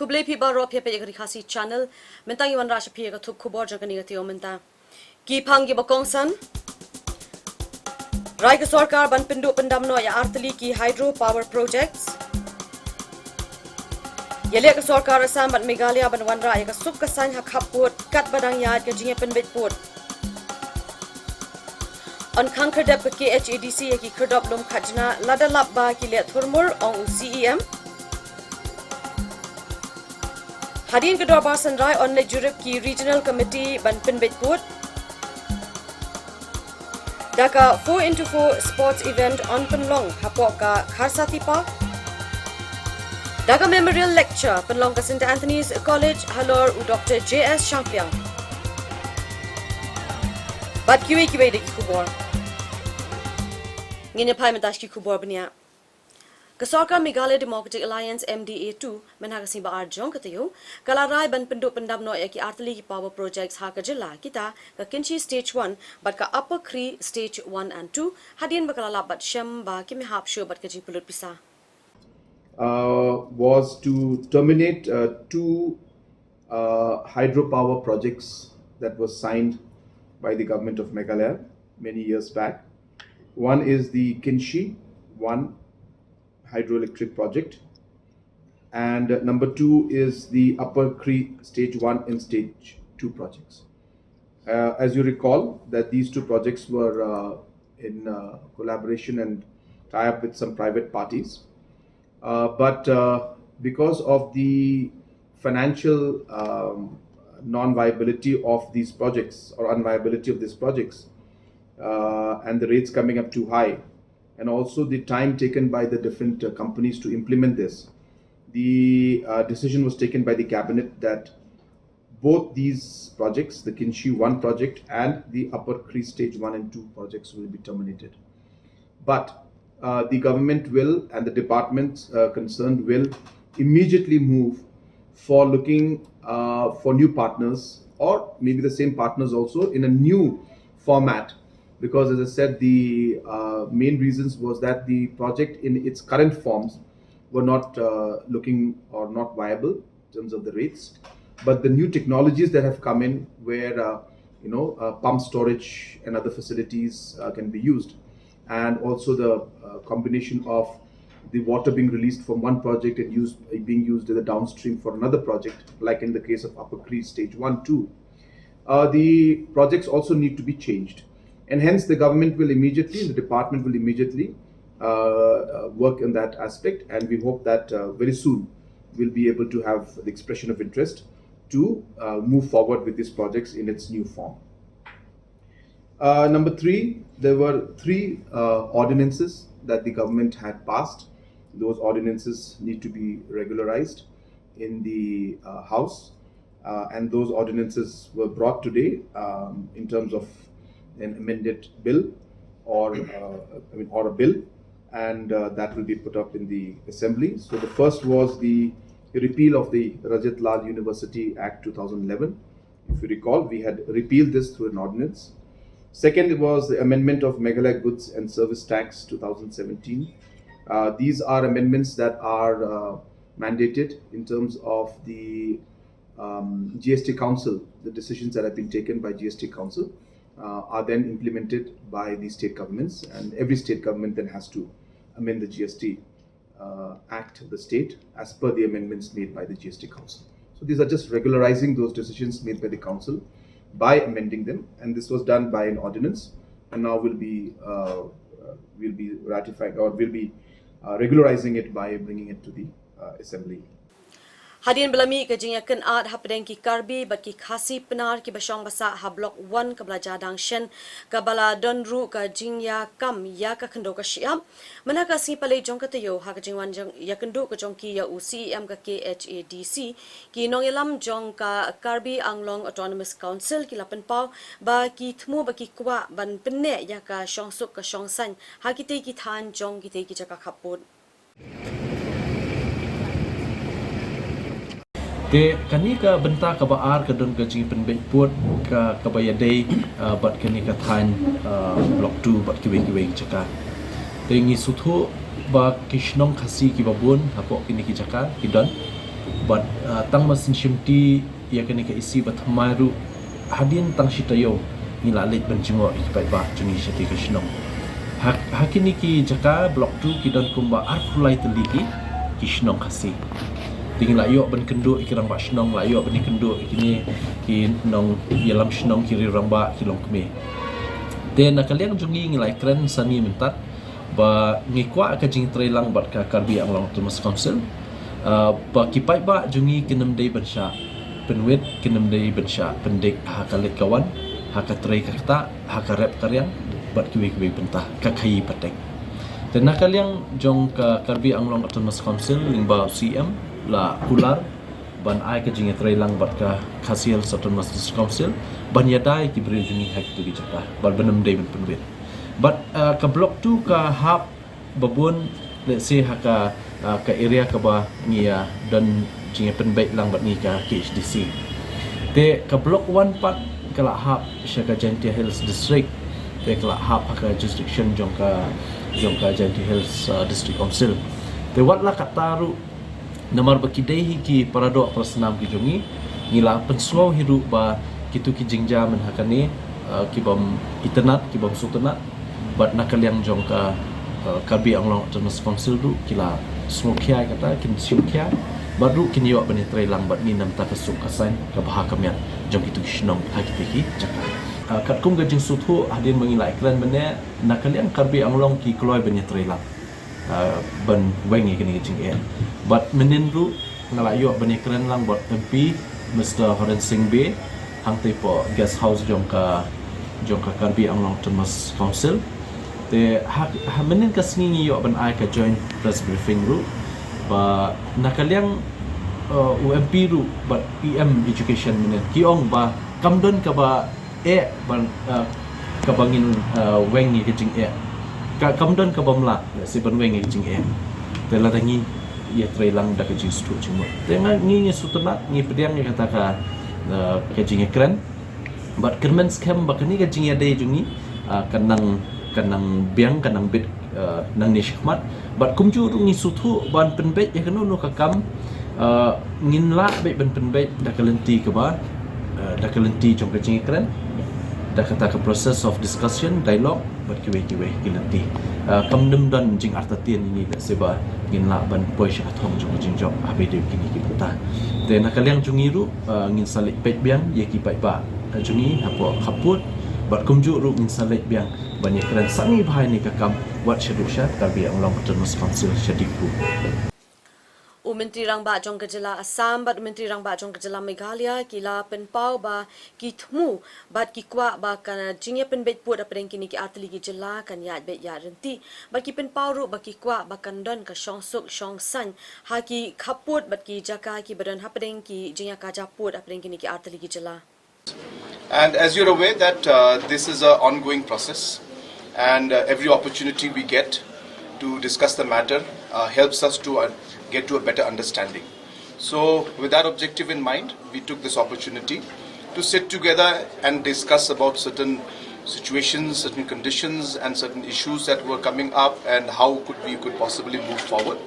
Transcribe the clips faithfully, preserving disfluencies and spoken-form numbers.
Khublei phi baroh phi ïa peit ïa ka Ri Khasi Channel. Mynta ngi wanrah sha phi ïa ka thup khubor jong kane ka taïew mynta. Ki phang kiba kongsan. Rai ka sorkar ban pynduh pyndam noh ïa artylli ki hydro power projects. Ïaleh ka sorkar Assam bad Meghalaya ban wanrah ïa ka suk ka saiñ ha khappud katba dang ïaid ka jingïapynbeit pud. Yn khang khyrdep ka K H A D C ïa ki khyrdop lum khajna lada lap ba ki leh thurmur, ong u C E M. Hadien ka dorbar synrai yn leit jurip ki Regional Committee ban pynbeit pud. Da ka four into four sports event yn pynlong hapoh ka Kharsati Park. Da ka Memorial Lecture pynlong ka Saint Anthony's College halor u Doctor J S Shangpliang. Bad kiwei kiwei de ki khubor. Ngin ïa phai mynta sha ki khubor bniah. Ka sorkar Meghalaya Democratic Alliance, M D A two, mynha ka sngi ba ar jong ka taïew, ka la rai ban pynduh pyndam noh ïa ki artylli ki power projects ha ka jylla, kita ka Kynshi Stage one bad ka Upper Khri Stage one and two, hadien ba ka la lap bad shem ba ki mihap shuh bad ka jingpynlut pisa. Uh, was to terminate uh, two uh, hydropower projects that was signed by the government of Meghalaya many years back. One is the Kynshi one hydroelectric project, and uh, number two is the Upper Khri Stage one and Stage two projects. Uh, as you recall, that these two projects were uh, in uh, collaboration and tie up with some private parties. Uh, but uh, because of the financial um, non-viability of these projects or unviability of these projects, uh, and the rates coming up too high, and also the time taken by the different uh, companies to implement this, the uh, decision was taken by the cabinet that both these projects, the Kynshi one project and the Upper Khri Stage one and two projects, will be terminated. But uh, the government will and the departments uh, concerned will immediately move for looking uh, for new partners, or maybe the same partners also, in a new format. Because, as I said, the uh, main reasons was that the project in its current forms were not uh, looking or not viable in terms of the rates. But the new technologies that have come in, where uh, you know uh, pump storage and other facilities uh, can be used, and also the uh, combination of the water being released from one project and used being used as a downstream for another project, like in the case of Upper Khri Stage One, Two, uh, the projects also need to be changed, and hence the government will immediately, the department will immediately uh, uh, work in that aspect, and we hope that uh, very soon we'll be able to have the expression of interest to uh, move forward with these projects in its new form. Uh, number three, there were three uh, ordinances that the government had passed. Those ordinances need to be regularized in the uh, House, uh, and those ordinances were brought today um, in terms of an amended bill or uh, I mean, or a bill, and uh, that will be put up in the assembly. So the first was the repeal of the Rajat Lal University Act two thousand eleven. If you recall, we had repealed this through an ordinance. Second was the amendment of Meghalaya Goods and Service Tax two thousand seventeen. Uh, these are amendments that are uh, mandated in terms of the um, G S T Council, the decisions that have been taken by G S T Council uh, are then implemented by the state governments, and every state government then has to amend the G S T uh, Act of the state as per the amendments made by the G S T Council. So these are just regularizing those decisions made by the council by amending them, and this was done by an ordinance, and now will be uh, will be ratified or will be uh, regularizing it by bringing it to the uh, assembly. Hadien ba la mih ka jingïakynad hapdeng ki Karbi bad ki Khasi Pnar kiba shong ba sah ha Block One kaba la jia dang shen, kaba la don ruh ka jingïakam ïa ka khyndew ka shyiap. Mynha ka sngi Palei jong ka taïew, ha ka jingwan jong ïakynduh ka jong ki ïa u C E M ka K H A D C, ki nongïalam jong ka Karbi Anglong Autonomous Council ki la pynpaw ba ki thmu ba ki kwah ban pynneh ïa ka shongsuk ka shongsaiñ ha kitei ki thaiñ jong kitei ki jaka khappud. Te kane ka bynta kaba ar ka don ka jingpynbeit pud ka kaba ïadei uh, bad kane ka thaiñ uh, Block Two bad kiwei kiwei jaka. Te ngi sngewthuh ba ki shnong Khasi kiba bun hapoh kine ki jaka ki don. Bad uh, tang ba sngewsih ïa kane ka isi ba thymmai ruh hadien tang shi taïew ngi la leit ban jngoh ïa ki paidbah jong ngi sha ki ka shnong. Ha, ha kine ki jaka block two ki don kumba arphew lai tylli ki ki shnong Khasi. Te ngi la ïoh ban kynduh ïa ki rangbah shnong, la ïoh ban kynduh ïa kine ki nong ïalam shnong, ki riew rangbah, ki longkmie. Te na ka liang jong ngi ngi la kren sani mynta ba ngi kwah ka jingtreilang bad ka Karbi Anglong Autonomous Council. Uh, ba ki paidbah jong ngi kin ym dei ban shah pynwit, kin ym dei ban shah pyndik ha ka leit ka wan, ha ka trei ka ktah, ha ka rep ka riang, bad kiwei kiwei bynta, ka khaïi patek. Te na ka liang jong ka Karbi Anglong Autonomous Council lyngba u C M la kular ban ai ka jingïatreilang bad ka Khasi Hills Autonomous District Council ban ïada ïa ki briew jong ngi ha kito ki jaka, bad ban ym dei ban pynwit. Bad uh, ka block two ka hap ba bun, let's say, ha ka uh, ka area kaba ngi ïa don jingïapynbeit lang bad ngi ka K H D C. Te ka block one pat ka la hap sha ka Jaintia Hills District. Te ka la hap ha ka jurisdiction jong ka jong ka Jaintia Hills uh, District Council. Te wat la katta ruh, namar ba ki dei hi ki paradoh parasnam ki jong ngi, ngi la pynsngew hi ruh ba kito ki jingjia mynta ha kane uh, ki bym itynnad, ki bym sngewtynnad. Bad na ka liang jong ka uh, Karbi Anglong Autonomous Council ruh ki la sngewkhia ïa kata, kin sngewkhia. Bad ruh kin ïoh ban ïatreilang bad ngi na ka bynta ka suk ka saiñ, ka bha ka miat jong kito ki shnong ha kito ki jaka. Uh, katkum ka jingsngewthuh hadien ba ngi la kren mynne, na ka liang Karbi Anglong ki kloi ban ïatreilang uh, ban weng ïa kane ka jingeh. Bad mynhynnin ruh nga la ïoh ban ïakren lang bad M P Mister Horen Singh Bey hangtei hapoh guest house jong ka jong ka Karbi Anglong Autonomous Council. Te ha, ha mynhynnin ka sngi ngi ïoh ban ai ka joint press briefing ruh ba na ka liang uh, u M P ruh bad E M Education mynhynnin ki ong ba kam don kaba eh ban uh, kaba ngin uh, weng ïa ka jingeh. Ka kam don kaba mlak si ban weng ïa ka jingeh. Te lada ngi ïatreilang da ka jingsngewthuh jingmut, te nga ngi ngi sngewtynnad, ngi pdiang ïa kata ka uh, ka jingïakren. Bad kyrmen skhem ba kane ka jingïadei jong ngi uh, kan nang kan nang biang, kan nang bit uh, nangne shakhmat. Bad kumjuh ruh ngi sngewthuh ban pynbeit ïa kano kano ka kam uh, ngin lah beit ban pynbeit da ka lynti kaba uh, da ka lynti jong ka jingïakren, da kata ka process of discussion, dialogue, bad kiwei kiwei ki lynti. Uh, kam nym don jingartatien ïa ngi da se ba ngin lah ban poi sha ka thong jong ka jingjop ha ba ïadei kine ki bynta. Te na ka liang jong ngi ruh uh, ngin sa leit peit biang ïa ki paidbah uh, jong ngi hapoh khappud, bad kumjuh ruh ngin sa leit biang ban ïakren sani bha ïa kane ka kam wat shaduh sha Karbi Anglong Autonomous Council sha Diphu. U Myntri Rangbah jong ka jylla Assam bad u Myntri Rangbah jong ka jylla Meghalaya ki la pynpaw ba ki thmu bad ki kwah ba ka jingïapynbeit pud hapdeng kine ki artylli ki jylla kan ïaid beit ïaid ryntih, bad ki pynpaw ruh ba ki kwah ba kan don ka shongsuk shongsaiñ ha ki khappud bad ki jaka kiba don hapdeng ki jingïakajia pud hapdeng kine ki artylli ki jylla. And as you're aware that uh, this is an ongoing process, and uh, every opportunity we get to discuss the matter uh, helps us to uh, get to a better understanding. So, with that objective in mind, we took this opportunity to sit together and discuss about certain situations, certain conditions, and certain issues that were coming up, and how could we could possibly move forward.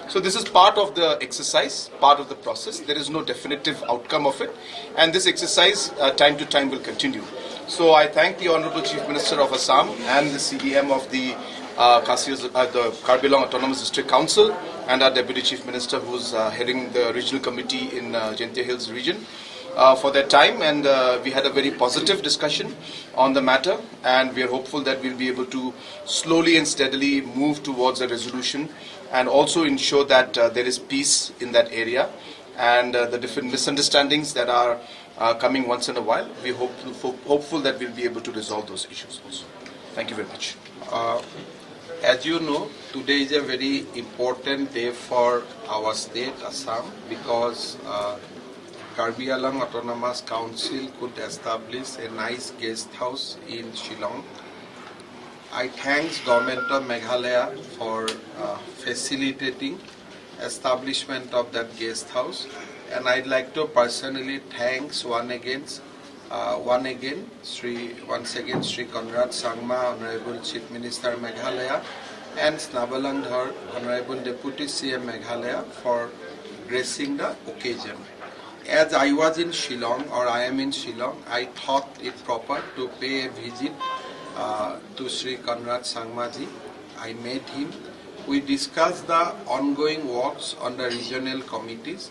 So this is part of the exercise, part of the process. There is no definitive outcome of it, and this exercise, uh, time to time, will continue. So I thank the Honorable Chief Minister of Assam and the C E M of the uh, Khasi, uh, the Karbi Anglong Autonomous District Council, and our Deputy Chief Minister, who's uh, heading the regional committee in uh, Jaintia Hills region, uh, for their time. And uh, we had a very positive discussion on the matter, and we are hopeful that we'll be able to slowly and steadily move towards a resolution and also ensure that uh, there is peace in that area and uh, the different misunderstandings that are uh, coming once in a while. We hope, hopeful that we'll be able to resolve those issues also. Thank you very much. Uh, as you know, today is a very important day for our state, Assam, because uh, Karbi Anglong Autonomous Council could establish a nice guest house in Shillong. I thanks Government of Meghalaya for uh, facilitating establishment of that guest house, and I'd like to personally thanks one again, uh, one again, Sri, once again, Sri Conrad Sangma, Honorable Chief Minister Meghalaya, and Snabal Langdhar, Honorable Deputy C M Meghalaya, for addressing the occasion. As I was in Shillong, or I am in Shillong, I thought it proper to pay a visit uh, to Sri Conrad Sangmaji. I met him. We discussed the ongoing works on the regional committees.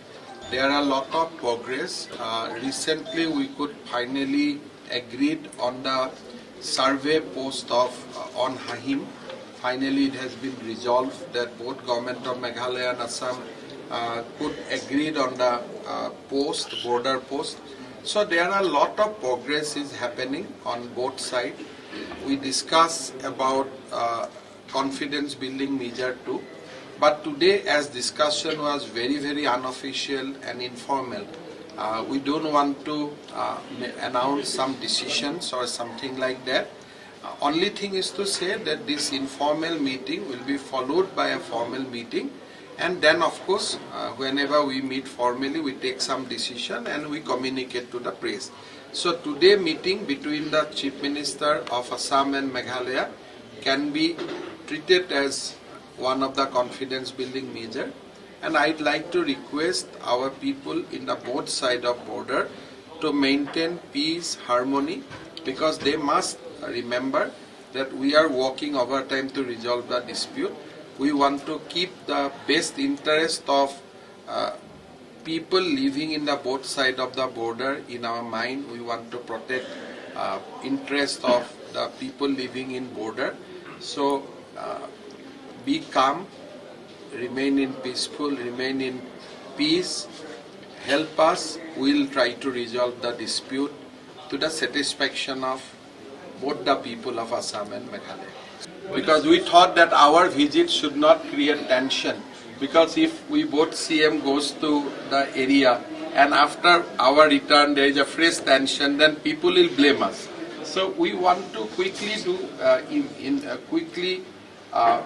There are a lot of progress. Uh, recently, we could finally agreed on the survey post of uh, on Hahim. Finally, it has been resolved that both government of Meghalaya and Assam uh, could agreed on the uh, post, border post. So there are a lot of progress is happening on both sides. We discuss about uh, confidence building measure too. But today, as discussion was very, very unofficial and informal, uh, we don't want to uh, announce some decisions or something like that. Uh, only thing is to say that this informal meeting will be followed by a formal meeting, and then, of course, uh, whenever we meet formally, we take some decision and we communicate to the press. So today meeting between the Chief Minister of Assam and Meghalaya can be treated as one of the confidence building measure. And I'd like to request our people in the both side of border to maintain peace, harmony, because they must remember that we are working overtime to resolve the dispute. We want to keep the best interest of uh, people living in the both side of the border in our mind. We want to protect uh, interest of the people living in border. So uh, be calm, remain in peaceful, remain in peace. Help us. We'll try to resolve the dispute to the satisfaction of both the people of Assam and Meghalaya. Because we thought that our visit should not create tension. Because if we both C M goes to the area and after our return there is a fresh tension, then people will blame us. So we want to quickly do uh, in, in uh, quickly uh,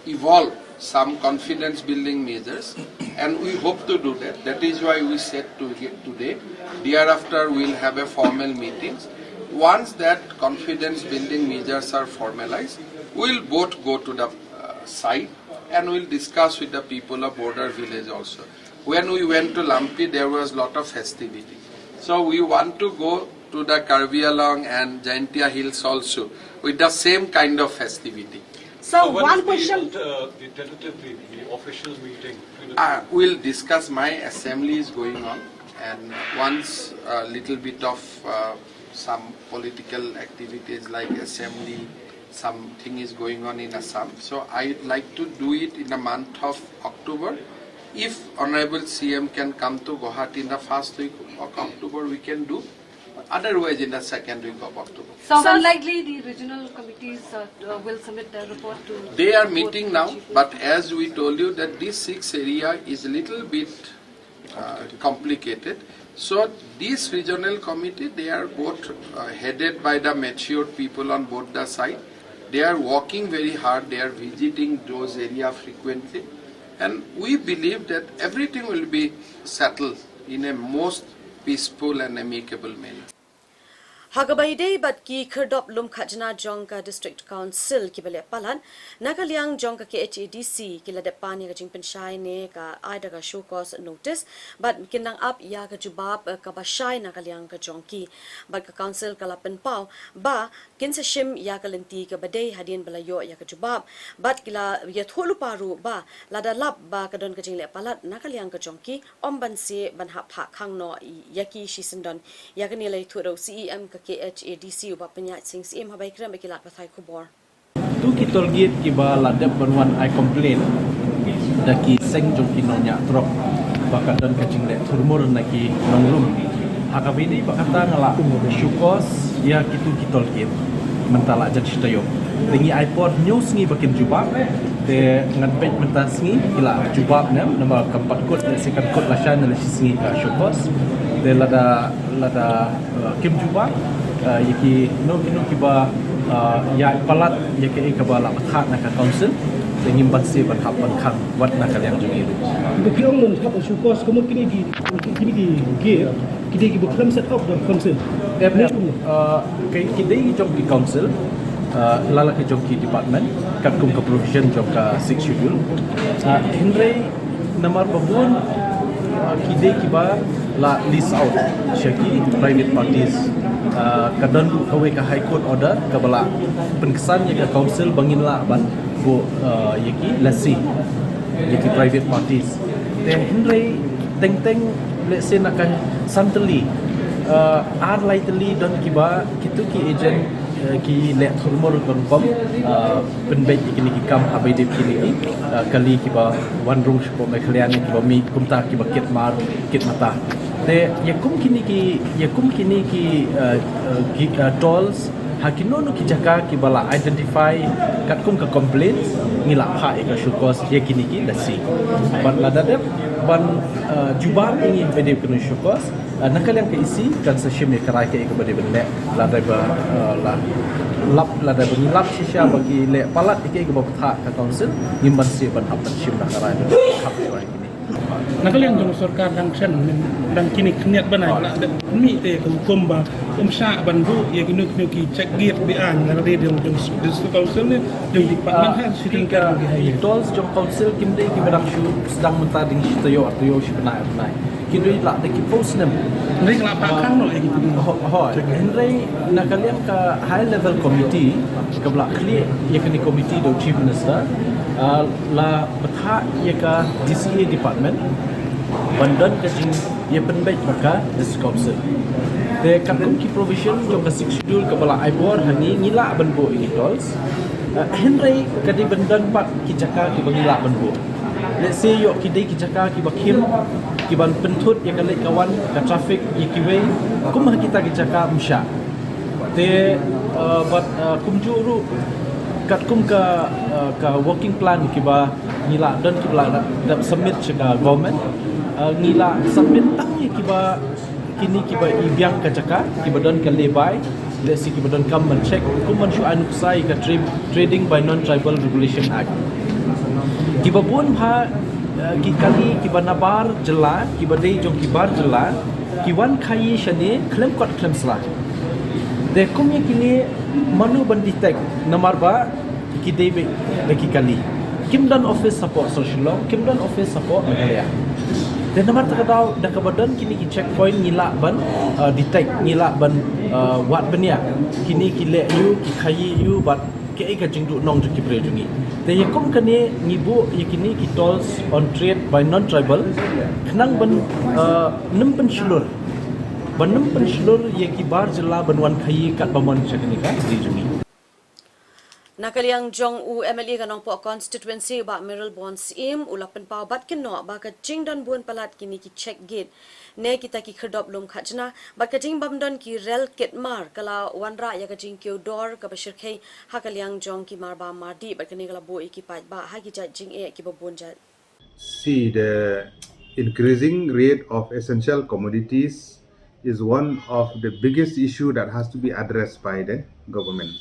evolve some confidence building measures, and we hope to do that. That is why we said to get today. Thereafter, we'll have a formal meetings. Once that confidence building measures are formalized, we'll both go to the uh, site and we'll discuss with the people of border village also. When we went to Lampi, there was lot of festivity. So we want to go to the Karbi Anglong and Jaintia Hills also with the same kind of festivity. So, so one question. The, uh, the tentative, the, the official meeting? Uh, we'll discuss. My assembly is going on, and once a little bit of uh, some political activities like assembly, something is going on in Assam. So I'd like to do it in the month of October. If Honorable C M can come to Guwahati in the first week of October, we can do. Otherwise, in the second week of October. So, so when likely the regional committees uh, uh, will submit their report to? They are meeting now, but as we told you that this six area is a little bit uh, complicated. So this regional committee, they are both uh, headed by the matured people on both the side. They are working very hard. They are visiting those area frequently, and we believe that everything will be settled in a most peaceful and amicable manner. Ha kaba ïadei bad ki khyrdop lum khajna jong ka District Council kiba leh palat na ka liang jong ka K H A D C ki la dep pan ïa ka jingpynshai ne ka ai da ka show cause notice bad kin nang ap ïa ka jubab kaba shai na ka liang ka jong ki. Bad ka Council ka la pynpaw ba kin sa shim ïa ka lynti kaba dei hadien ba la ïoh ïa ka jubab bad ki la ïathuh lypa ruh ba lada lap ba ka don ka jingleh palat na ka liang ka jong ki, ym ban seh ban hap phah khang noh ïa ki shisyndon. Ïa kane la ïathuh da u C E M ka K H A D C u Bah Pynïaid Sing Syiem haba ïakren bad ki lad pathai khubor. Tu ki toll gate kiba la dep ban wan ai complain da ki seng jong ki nongñiah trok ba ka don ka jingleh thurmur na ki nonglum. Ha kaba ïadei ba kata nga la show cause ïa kitu ki toll gate. Mynta la jan shi taïew. Te ngi ai por hynñiew sngi ba kin jubab. Te ngan peit mynta sngi ki la jubab ne em, namar kam pat kut, lehse kan kut lashai ne lashisngi ka show cause. Te lada, lada uh, kim jubab uh, ïa kino kino kiba uh, ïa palat ïa kaei kaba la bthah na ka Council. Te ngim banse ban hap ban khang wat na ka liang jong ngi ruh. Ba ki ong ban hap show cause ka mut kine ki, kine ki gate ki dei kiba khlem set up da ka Council. Em, em. Uh, ki, ki dei jong ki Council, uh, lada ki jong ki department katkum ka provision jong ka Sixth Schedule. Uh, hynrei namar ba bun Ki dei kiba la lease out sha ki private parties. Ah, ka don ruh kawei ka High Court order kaba la pynksan ïa ka council ba ngin lah ban buh, ah, ïa ki lessee ïa ki private parties. Te hynrei teng teng, let's say, na ka san tylli, ah, ar lai tylli don kiba, kito ki agent, eh, ki leh thurmur rukom, ah, pynbeit ïa kine ki kam ha ba ïadei bad kine ki, ah, kali kiba wan rung shapoh Meghalaya ne kiba mih kumta kiba kit mar kit mata. Te ïa kum kine ki, ïa kum kine ki, ah, ah, ki, ah, tolls ha kino kino ki jaka kiba la identify katkum ka complaint, ngi la phah ïa ka show cause ïa kine ki lessee. Bad lada dep ban, ah, jubab ïa ngi ba dei kano show cause, ah, na ka liang ka EC kan sa shim ïa ka rai kaei kaba dei ban leh. Lada ba, ah, la lap, lada ba ngi lap shisha ba ki leh palat ïa kaei kaba bthah ka council, ngim banse ban hap ban shim na ka rai ban hap shuwa ïa kine. Na ka liang jong sorkar dang shen, dang kine khyndiat ban ai la dep mih te ka hukum ba ym shah ban buh ïa kino kino ki check gate be-aiñ na ka liang jong, jong district council ne jong department ha shiteng ka ki hai. Tolls jong council kim dei kiba dang shu sdang mynta ding shi taïew ar taïew shi bnai ar bnai. Ki dei la da ki post nem. Dei la phah khang noh ïa ki. Ho, ho. Hynrei na ka liang ka high level committee kaba la khlieh ïa kane committee da u chief minister, ah, la bthah ïa ka DCA department ban don ka jingïapynbeit bad ka district council. Te katkum ki provision jong ka sixth schedule kaba la ai bor ha ngi, ngi lah ban buh ïa ki tolls. Ah, hynrei ka dei ban don pat ki jaka kiba ngi lah ban buh. Let's say ïoh ki dei ki jaka kiba khim, kiban pynthut ïa ka leit ka wan ka traffic ïa kiwei, kum ha kita ki jaka ym shah. Te, uh, bad, uh, kumjuh ruh katkum ka, uh, ka working plan kiba ngi la don, kiba la dep submit sha ka government, uh, ngi la submit tang ïa kiba, kine kiba i biang ka jaka, kiba don ka lay by, let's say kiba don kam ban check, kum ban shu ai nuksa ïa ka tra-, Trading by Non-Tribal Regulation Act. Kiba bun bha, uh, ki kali kiba na bar jylla, kiba dei jong ki bar jylla, ki wan khaii shane khlem kot khlem sla. Te kum ïa kine mano ban detect, namar ba ki dei beit da ki kali. Kim don office hapoh Shillong, kim don office hapoh Meghalaya. Te namar kata ka daw, da kaba don kine ki checkpoint ngi lah ban, uh, detect, ngi lah ban, uh, wad bniah kine ki leh aiu, ki khaii aiu, bad kaei ka jingduhnong jong ki briew jong ngi. Te ïa kum kane ngi buh ïa kine ki tolls on trade by non-tribal, khnang ban, uh, nym pynshlur, ban nym pynshlur ïa ki bar jylla ban wan khaii katba mon sha kane ka ri jong ngi. Na ka liang jong u MLA ka Nongpoh constituency, Bah Mayralborn Syiem, u la pynpaw bad kynnoh ba ka jingdon bun palat kine ki check gate ne kita ki khyrdop lum khajna bad ka jingbym don ki rel kit mar ka la wanrah ïa ka jingkiew dor kaba shyrkhei ha ka liang jong ki marbam mardih, bad kane ka la buh ïa ki paidbah ha ki jait jingeh kiba bun jait. See, the increasing rate of essential commodities is one of the biggest issue that has to be addressed by the government.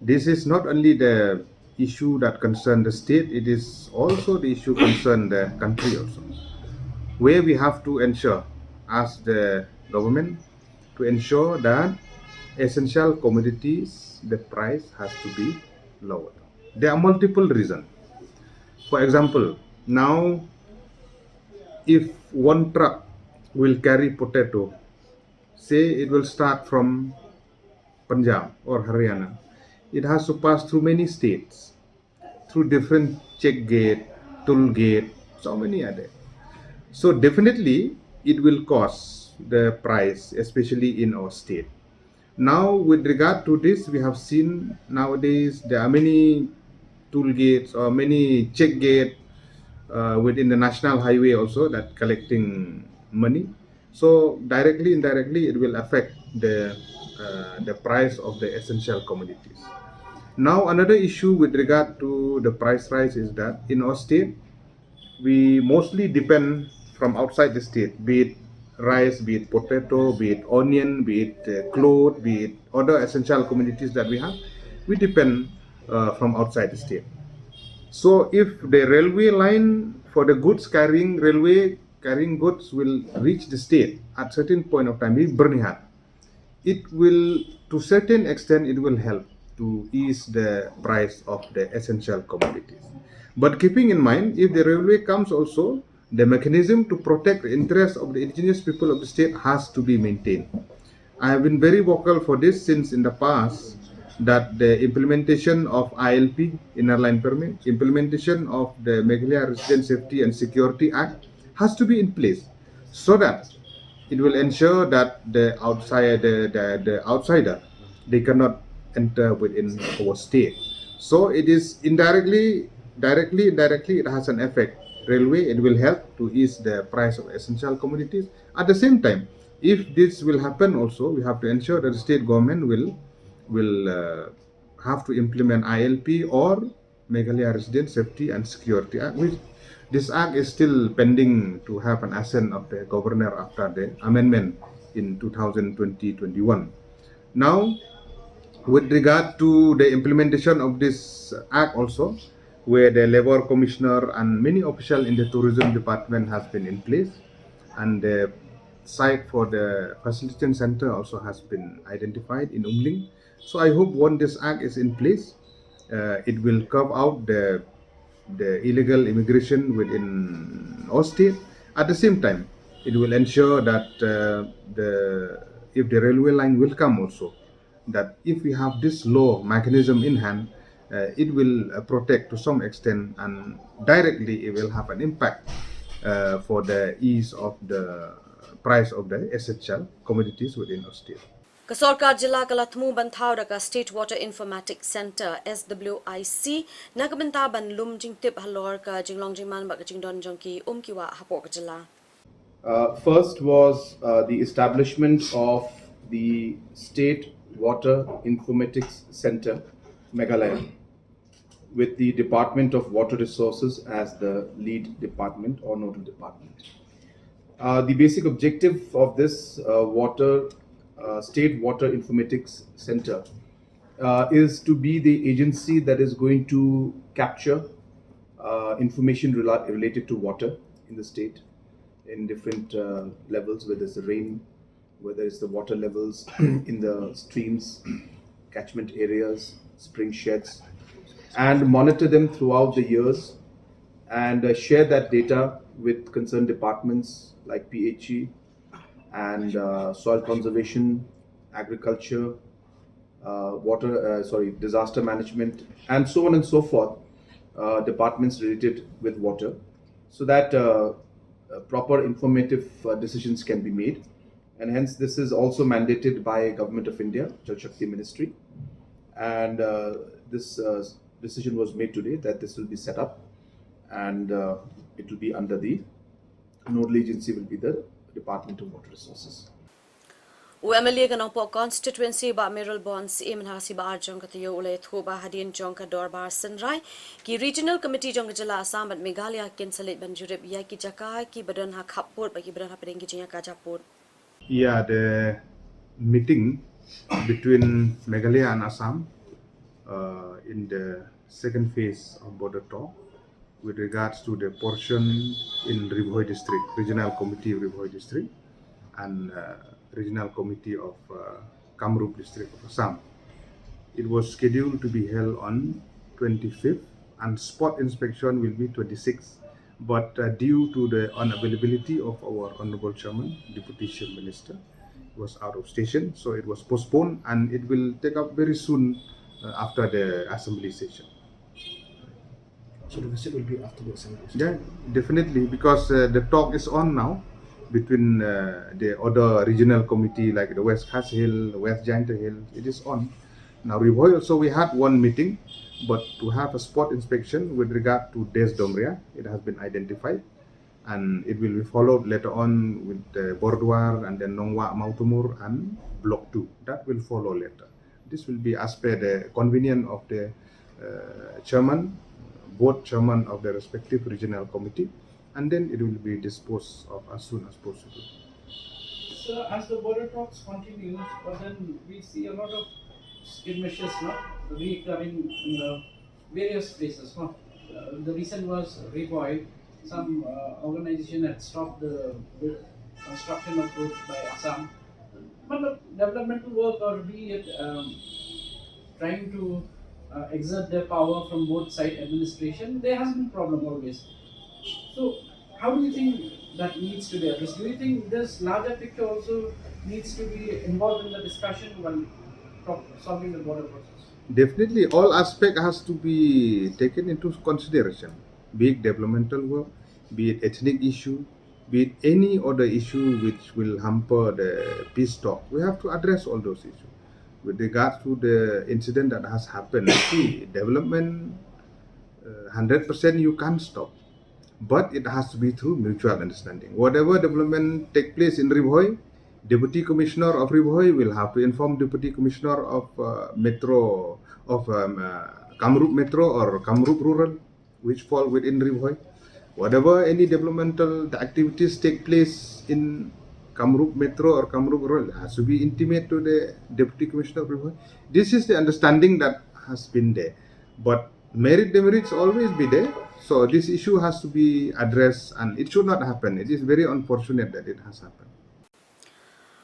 This is not only the issue that concern the state, it is also the issue concern the country also, where we have to ensure as the government to ensure that essential commodities, the price has to be lowered. There are multiple reasons. For example, now if one truck will carry potato, say it will start from Punjab or Haryana, it has to pass through many states, through different check gate, toll gate, so many are there. So definitely it will cause the price, especially in our state. Now, with regard to this, we have seen nowadays there are many toll gates or many check gate uh, within the national highway also that collecting money. So directly, indirectly, it will affect the uh, the price of the essential commodities. Now, another issue with regard to the price rise is that in our state, we mostly depend from outside the state, be it rice, be it potato, be it onion, be it uh, cloth, be it other essential commodities that we have. We depend uh, from outside the state. So if the railway line for the goods carrying railway carrying goods will reach the state at certain point of time, maybe Byrnihat, it will, to certain extent, it will help to ease the price of the essential commodities. But keeping in mind, if the railway comes also, The mechanism to protect the interests of the indigenous people of the state has to be maintained. I have been very vocal for this since in the past that the implementation of I L P, Inner Line Permit, implementation of the Meghalaya Resident Safety and Security Act has to be in place so that it will ensure that the outside the, the, the outsider, they cannot enter within our state. So it is indirectly, directly, indirectly, it has an effect. Railway, it will help to ease the price of essential commodities. At the same time, if this will happen also, we have to ensure that the state government will will uh, have to implement I L P or Meghalaya Resident Safety and Security Act, which this act is still pending to have an assent of the governor after the amendment in two thousand twenty twenty-one. Now, with regard to the implementation of this act also, where the labor commissioner and many officials in the tourism department has been in place, and the site for the facilitation center also has been identified in Umling. So I hope when this act is in place, uh, it will curb out the the illegal immigration within our state. At the same time, it will ensure that uh, the if the railway line will come also, that if we have this law mechanism in hand, uh, it will uh, protect to some extent, and directly it will have an impact uh, for the ease of the price of the essential commodities within our state. Ka Sorkar Jylla ka la thmu ban thaw da ka State Water Informatics Centre, S W I C, na ka bynta ban lum jingtip halor ka jinglong jingman bad ka jingdon jong ki um ki wah hapoh ka jylla. Uh, first was uh, the establishment of the State Water Informatics Center, Meghalaya, with the Department of Water Resources as the lead department or nodal department. Uh, the basic objective of this uh, water uh, state water informatics center uh, is to be the agency that is going to capture uh, information rela- related to water in the state in different uh, levels, whether it's the rain, whether it's the water levels in the streams, catchment areas, spring sheds, and monitor them throughout the years and uh, share that data with concerned departments like P H E and uh, soil conservation, agriculture, uh, water, uh, sorry, disaster management, and so on and so forth, uh, departments related with water, so that uh, uh, proper informative uh, decisions can be made. And hence, this is also mandated by Government of India, Jal Shakti Ministry. And uh, this uh, decision was made today that this will be set up and uh, it will be under the nodal agency will be the Department of Water Resources. U M L A ka Nongpoh constituency Bah Mayralborn Syiem ha ka sngi Baar jong ka taïew u la ïathuh ba hadien jong ka dorbar synrai, ki regional committee jong ka jylla Assam bad Meghalaya kin sa leit ban jurip ïa ki jaka kiba don ha khappud bad kiba don hapdeng ki jingïakajia pud. Yeah, the meeting between Meghalaya and Assam uh, in the second phase of border talk with regards to the portion in Ri Bhoi district, regional committee of Ri Bhoi district and uh, regional committee of uh, Kamrup district of Assam. It was scheduled to be held on twenty-fifth and spot inspection will be twenty-sixth. But uh, due to the unavailability of our Honorable Chairman, Deputy Chief Minister, was out of station, so it was postponed and it will take up very soon uh, after the assembly session. So the visit will be after the assembly. Yeah, definitely, because uh, the talk is on now between uh, the other regional committee like the West Khasi Hills, West Jaintia Hills. It is on. Now, Ri Bhoi also, we had one meeting, but to have a spot inspection with regard to Des Domeria, it has been identified. And it will be followed later on with uh, Borduar and then Nongwah Mawtamur and Block two. That will follow later. This will be as per the convenience of the uh, chairman, board chairman of the respective regional committee, and then it will be disposed of as soon as possible. So as the border talks continue, but then we see a lot of skirmishes not recurring in the various places. No? Uh, the reason was Ri Bhoi. Some uh, organization had stopped the construction of roads by Assam. But the developmental work or be it um, trying to uh, exert their power from both side administration, there has been problem always. So How do you think that needs to be addressed? Do you think this larger picture also needs to be involved in the discussion when pro- solving the border process? Definitely, all aspect has to be taken into consideration, be it developmental work, be it ethnic issue, be it any other issue which will hamper the peace talk. We have to address all those issues. With regards to the incident that has happened, see, development, uh, hundred percent you can't stop, but it has to be through mutual understanding. Whatever development take place in Ri Bhoi, Deputy Commissioner of Ri Bhoi will have to inform Deputy Commissioner of uh, Metro, of um, uh, Kamrup Metro or Kamrup Rural, which fall within Ri Bhoi. Whatever any developmental activities take place in Kamrup Metro or Kamrup Rural has to be intimate to the Deputy Commissioner of Ri Bhoi. This is the understanding that has been there. But merit demerits always be there. So this issue has to be addressed and it should not happen. It is very unfortunate that it has happened.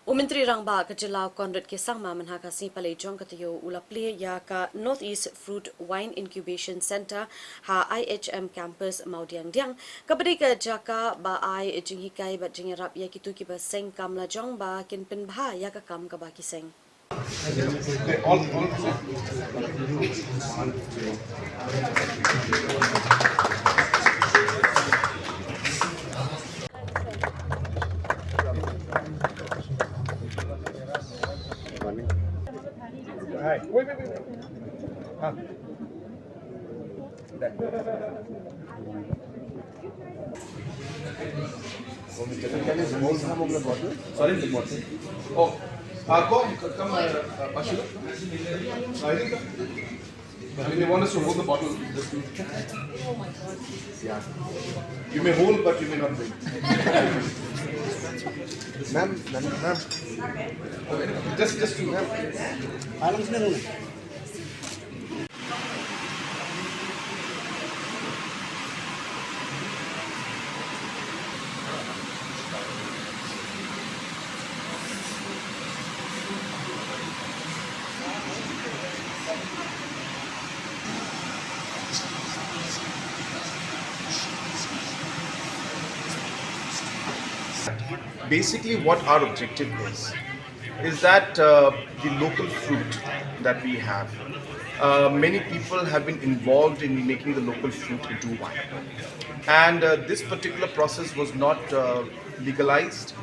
U Myntri Rangbah ka Jylla Conrad K Sangma mynha ka sngi Palei jong ka taïew u la plie ïa ka North East Fruit Wine Incubation Centre ha I H M Campus Mawdiangdiang, kaba dei ka jaka ba ai jinghikai bad jingïarap ïa kito kiba seng kam lajong ba kin pynbha ïa ka kam kaba ki seng. Can you hold some of the bottle? Sorry, the bottle. Oh, uh, come, come, uh, uh, Ashu. Uh, Erika. You may want us to hold the bottle. Just to, yeah. You may hold, but you may not drink. Ma'am, ma'am, ma'am. Just, just to, ma'am. Basically, what our objective is, is that uh, the local fruit that we have, uh, many people have been involved in making the local fruit into wine. And uh, this particular process was not uh, legalized,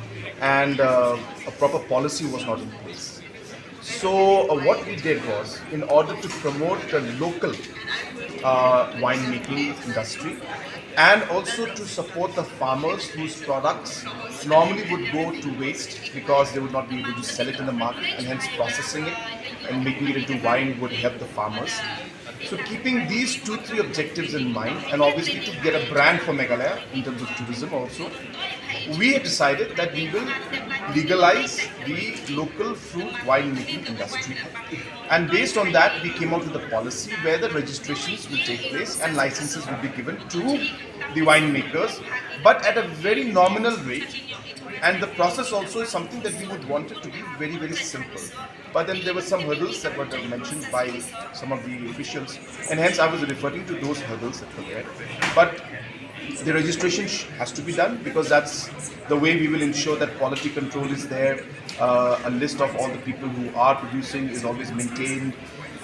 and uh, a proper policy was not in place. So uh, what we did was, in order to promote the local uh, winemaking industry and also to support the farmers whose products normally would go to waste because they would not be able to sell it in the market, and hence processing it and making it into wine would help the farmers. So keeping these two, three objectives in mind, and obviously to get a brand for Meghalaya in terms of tourism also, we had decided that we will legalize the local fruit winemaking industry. And based on that, we came out with a policy where the registrations will take place and licenses will be given to the winemakers, but at a very nominal rate. And the process also is something that we would want it to be very, very simple. But then there were some hurdles that were mentioned by some of the officials, and hence I was referring to those hurdles that were there. But the registration sh- has to be done, because that's the way we will ensure that quality control is there, uh, a list of all the people who are producing is always maintained,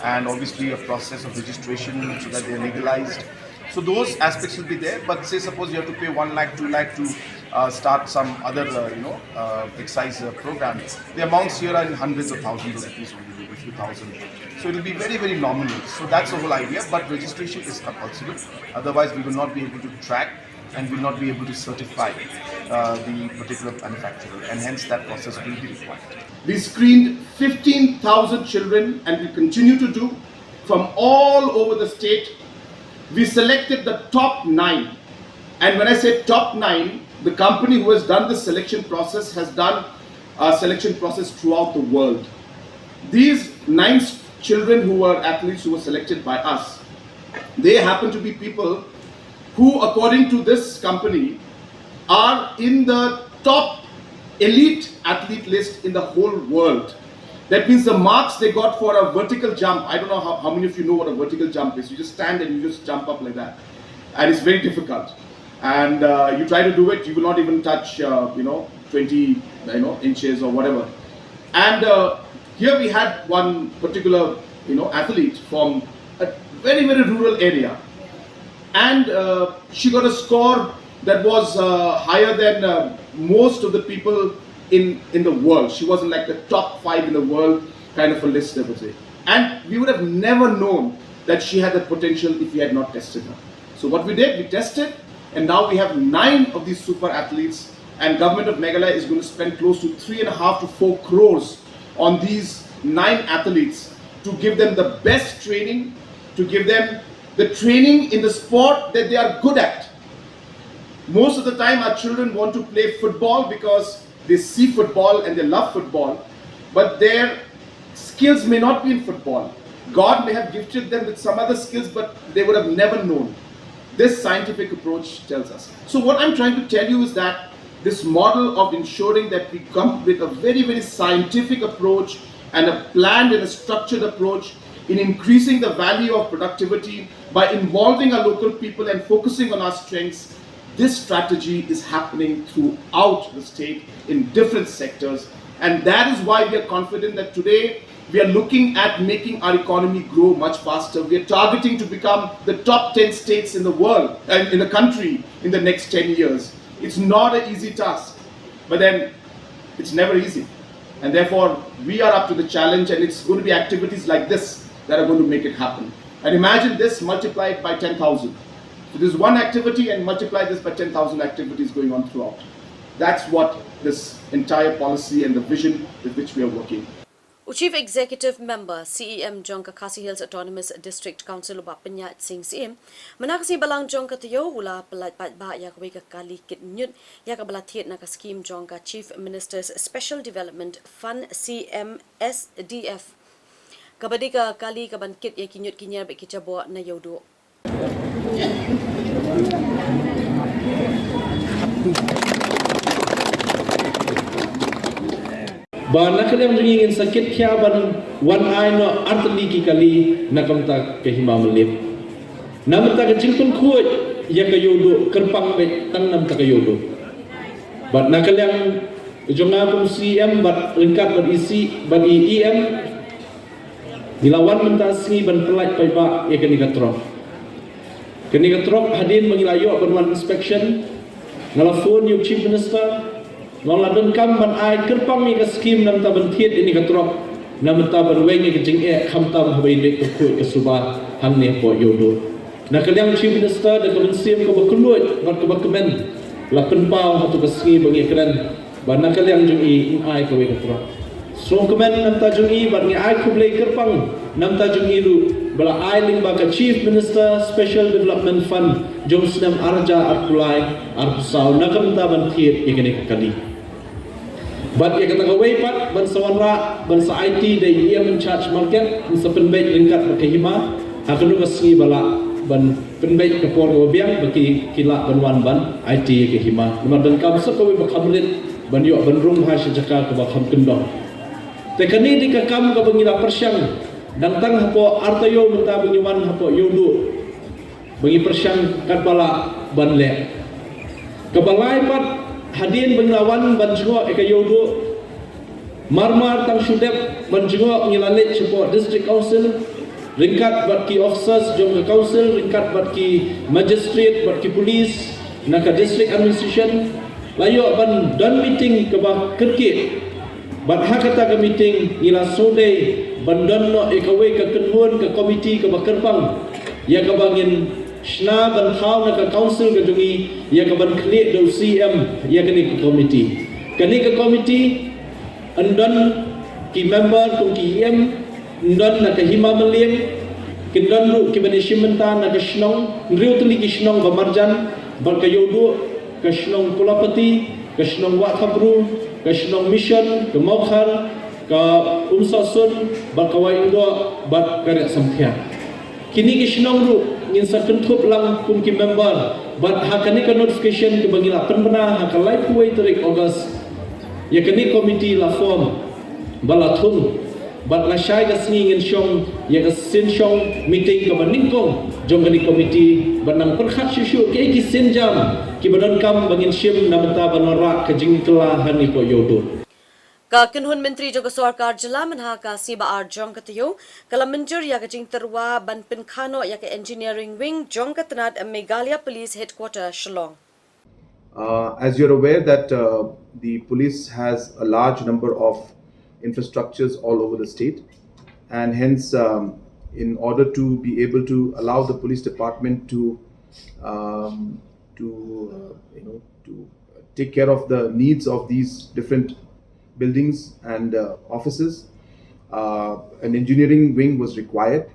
and obviously a process of registration so that they're legalized. So those aspects will be there, but say suppose you have to pay one lakh, two lakh to uh, start some other, uh, you know, uh, excise uh, program. The amounts here are in hundreds of thousands of rupees only, a few thousand. So it will be very, very nominal. So that's the whole idea, but registration is compulsory. Otherwise, we will not be able to track and will not be able to certify uh, the particular manufacturer, and hence that process will be required. We screened fifteen thousand children, and we continue to do, from all over the state. We selected the top nine. And when I say top nine, the company who has done this selection process has done a selection process throughout the world. These nine s- children who were athletes who were selected by us, they happen to be people who, according to this company, are in the top elite athlete list in the whole world. That means the marks they got for a vertical jump. I don't know how, how many of you know what a vertical jump is. You just stand and you just jump up like that. And it's very difficult. And uh, you try to do it, you will not even touch, uh, you know, twenty, you know, inches or whatever. And uh, here we had one particular, you know, athlete from a very, very rural area, and uh, she got a score that was uh, higher than uh, most of the people in in the world. She was in, like, the top five in the world kind of a list, I would say. And we would have never known that she had the potential if we had not tested her. So what we did, we tested, and now we have nine of these super athletes. And government of Meghalaya is going to spend close to three and a half to four crores on these nine athletes to give them the best training, to give them the training in the sport that they are good at. Most of the time, our children want to play football because they see football and they love football, but their skills may not be in football. God may have gifted them with some other skills, but they would have never known. This scientific approach tells us. So, what I'm trying to tell you is that this model of ensuring that we come with a very, very scientific approach and a planned and a structured approach in increasing the value of productivity by involving our local people and focusing on our strengths, this strategy is happening throughout the state in different sectors. And that is why we are confident that today we are looking at making our economy grow much faster. We are targeting to become the top ten states in the world and in the country in the next ten years. It's not an easy task, but then it's never easy. And therefore, we are up to the challenge, and it's going to be activities like this that are going to make it happen. And imagine this multiplied by ten thousand. So, this one activity and multiply this by ten thousand activities going on throughout. That's what this entire policy and the vision with which we are working. U Chief Executive Member, C E M jong ka Khasi Hills Autonomous District Council, u Bah Pyniaid Singh Syiem, mynta ka sngi balang jong ka taïew u la pyllait paidbah ïa kawei ka kali kit ñiut ïa kaba la thied na ka skim jong ka Chief Minister's Special Development Fund, C M S D F, kaba dei ka kali kaban kit ïa ki ñiut ki ñiar bad ki jaboh na Ïewduh. Ba na ka liang jong ngi ngin sa kit khia ban wan ai noh artylli ki kali na ka bynta ka hima Mylliem. Na ka bynta ka jingpynkhuid ïa ka Ïewduh kyrpang beit tang na ka bynta ka Ïewduh. Bad na ka liang jong nga kum C E M bad ryngkat bad i C bad i E M, ngi la wan mynta ka sngi ban pyllait paidbah ïa kane ka trok. Kane ka trok hadien ba ngi la ïoh ban wan inspection, nga la phone ïa u Chief Minister, nga la donkam ban ai kyrpang ïa ka skim na ka bynta ban thied ïa kane ka trok, na ka bynta ban weng ïa ka jingeh khamtam haba ïadei ka khuid ka suba hangne hapoh Ïewduh. Na ka liang Chief Minister, da ka mynsiem kaba kylluid bad kaba kmen, la pynpaw ha katu ka sngi ba ngi kren ba na ka liang jong i yn ai kawei ka trok. Sngewkmen na ka bynta jong i bad ngi ai khublei kyrpang na ka bynta jong i ruh ba la ai lyngba ka Chief Minister Special Development Fund jong u snem ar hajar arphew lai arphew saw na ka bynta ban thied ïa kane ka kali. Bad ïa kata kawei pat ban sa wanrah ban sa aiti da i E M in charge market, yn sa pynbeit ryngkat bad ka hima ha kano ka sngi ba lah ban pynbeit ka por kaba biang ba ki, ki lah ban wan ban aiti ïa ka hima. Namar donkam sa kawei ba kham rit ban ïoh ban rung ha shi jaka kaba kham kyndong. Te kane dei ka kam kaba ngi la pyrshang dang tang hapoh ar taïew mynta ba ngi wan hapoh Ïewduh ba ngi pyrshang katba lah ban leh. Kaba lai pat, hadien ba ngi la wan ban jngoh ïa ka Ïewduh, marmar tang shu dep ban jngoh ngi la leit shapoh District Council ryngkat bad ki officers jong ka Council, ryngkat bad ki magistrate bad ki police na ka District Administration, la ïoh ban don meeting kaba kyrkieh. Bad ha kata ka meeting ngi la sngewdei ban don noh ïa kawei ka kynhun ka komiti kaba kyrpang ïa kaba ngin shna ban thaw na ka Council ka jong ngi ïa kaban khlieh da u C M ïa kane ka komiti. Kane ka komiti yn don ki member kum ki E M, yn don na ka hima Mylliem, kin don ruh kiban ïashim bynta na ka shnong, hynriew tylli ki shnong ba marjan bad ka Ïewduh, ka shnong Kulapati, ka shnong Wahthapru, ka shnong Mission, ka Mawkhar, ka Umsahsun, bad ka Waindoh, bad ka Riahsamthiah. Kine ki shnong ruh ngin sa kynthup lang kum ki member, bad ha kane ka notification kaba ngi la pynbna ha ka laiphew wei tarik August, ïa kane komiti la form ba la thung. Bad lashai ka sngi ngin shong ïa ka sien shong meeting kaba nyngkong jong kane ka komiti ban nang pyrkhat shuh shuh kiei ki sienjam kiba donkam ba ngin shim na bynta ban wanrah ka jingkylla hangne hapoh Ïewduh. Ka kynhun myntri jong ka sorkar jylla mynha ka sngi ba ar jong ka taïew ka la mynjur ïa ka jingtyrwa ban pynkha noh ïa ka engineering wing jong ka tnat Meghalaya Police Headquarter Shillong. Uh, as you're aware that uh, the police has a large number of infrastructures all over the state, and hence, um, in order to be able to allow the police department to um, to uh, you know to take care of the needs of these different buildings and uh, offices, uh, an engineering wing was required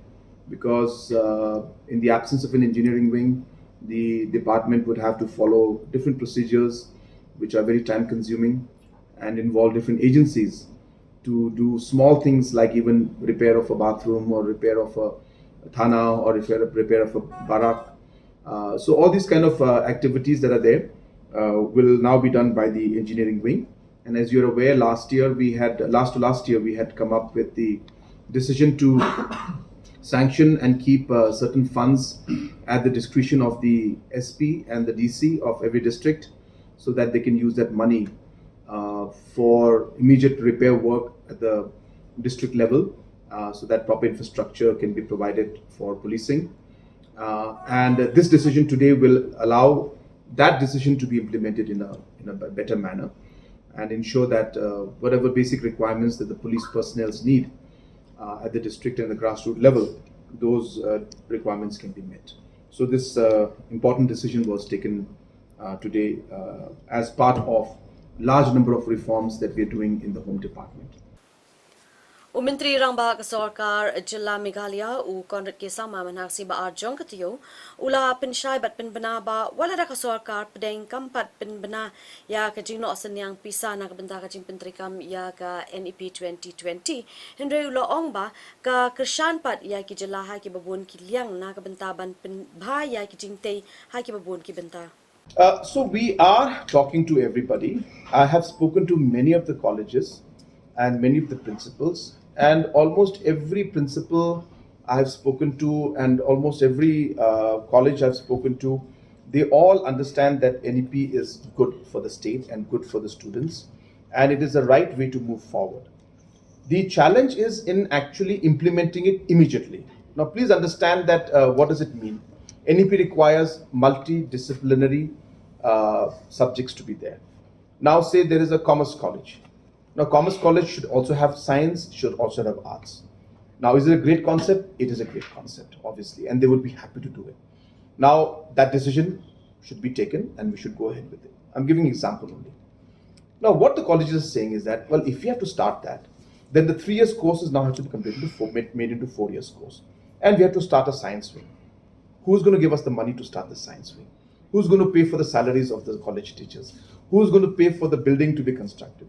because uh, in the absence of an engineering wing, the department would have to follow different procedures which are very time consuming and involve different agencies to do small things like even repair of a bathroom or repair of a thana or repair, repair of a barrack. Uh, so all these kind of uh, activities that are there uh, will now be done by the engineering wing. And as you're aware, last year we had, last to last year, we had come up with the decision to sanction and keep uh, certain funds at the discretion of the S P and the D C of every district so that they can use that money uh, for immediate repair work at the district level uh, so that proper infrastructure can be provided for policing. Uh, and uh, this decision today will allow that decision to be implemented in a, in a b- better manner and ensure that uh, whatever basic requirements that the police personnel need uh, at the district and the grassroots level, those uh, requirements can be met. So this uh, important decision was taken uh, today uh, as part of large number of reforms that we are doing in the Home Department. U Myntri Rangbah ka Sorkar Jylla Meghalaya, u Conrad K Sangma, mynha ka sngi ba ar jong ka taïew u la pynshai bad pynbna ba wat lada ka sorkar pdeng kam pat pynbna ïa ka jingnoh synñiang pisa na ka bynta ka jingpyntreikam ïa ka N E P twenty twenty, hynrei u la ong ba ka kyrshan pat ïa ki jylla ha kiba bun ki liang na ka bynta ban pynbha ïa ki jingtei ha kiba bun ki bynta. Uh, so we are talking to everybody. I have spoken to many of the colleges and many of the principals, and almost every principal I have spoken to, and almost every uh, college I've spoken to, they all understand that N E P is good for the state and good for the students, and it is the right way to move forward. The challenge is in actually implementing it immediately. Now, please understand that uh, what does it mean? N E P requires multidisciplinary uh, subjects to be there. Now, say there is a commerce college. Now, commerce college should also have science, should also have arts. Now, is it a great concept? It is a great concept, obviously, and they would be happy to do it. Now, that decision should be taken and we should go ahead with it. I'm giving example only. Now, what the colleges are saying is that, well, if we have to start that, then the three years courses now have to be completed to four, made, made into four years course. And we have to start a science wing. Who's going to give us the money to start the science wing? Who's going to pay for the salaries of the college teachers? Who's going to pay for the building to be constructed?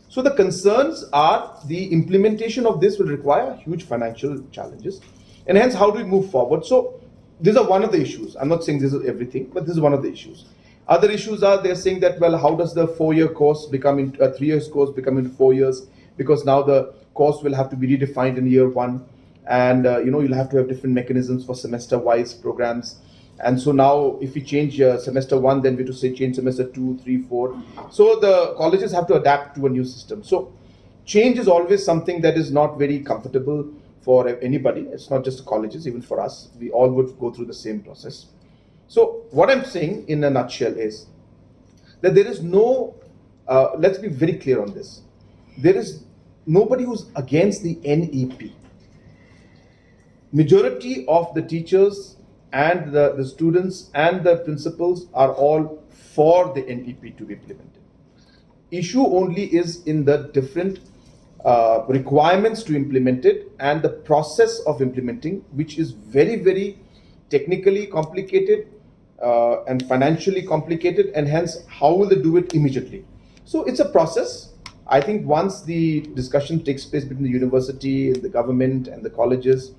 So the concerns are the implementation of this will require huge financial challenges. And hence, how do we move forward? So these are one of the issues. I'm not saying this is everything, but this is one of the issues. Other issues are they're saying that, well, how does the four-year course become into a three-year course become into four years? Because now the course will have to be redefined in year one, and uh, you know you'll have to have different mechanisms for semester-wise programs. And so now, if we change uh, semester one, then we have to say change semester two, three, four. So the colleges have to adapt to a new system. So change is always something that is not very comfortable for anybody. It's not just the colleges, even for us. We all would go through the same process. So what I'm saying in a nutshell is that there is no, uh, let's be very clear on this. There is nobody who's against the N E P. Majority of the teachers and the, the students and the principals are all for the N E P to be implemented. Issue only is in the different uh, requirements to implement it and the process of implementing, which is very, very technically complicated uh, and financially complicated, and hence how will they do it immediately? So it's a process. I think once the discussion takes place between the university, the government, and the colleges,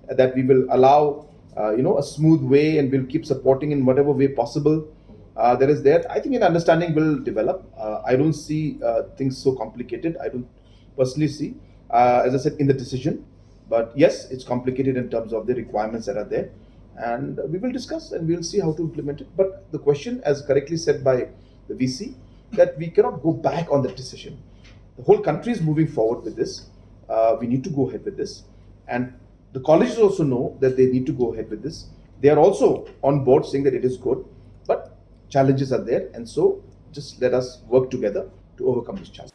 uh, that we will allow, uh, you know, a smooth way, and we'll keep supporting in whatever way possible. Uh, there is there. I think an understanding will develop. Uh, I don't see uh, things so complicated. I don't personally see. uh, as I said, in the decision. But yes, it's complicated in terms of the requirements that are there. And we will discuss and we'll see how to implement it. But the question, as correctly said by the V C, that we cannot go back on the decision. The whole country is moving forward with this. Uh, we need to go ahead with this. And the colleges also know that they need to go ahead with this. They are also on board saying that it is good, but challenges are there. And so just let us work together to overcome these challenges.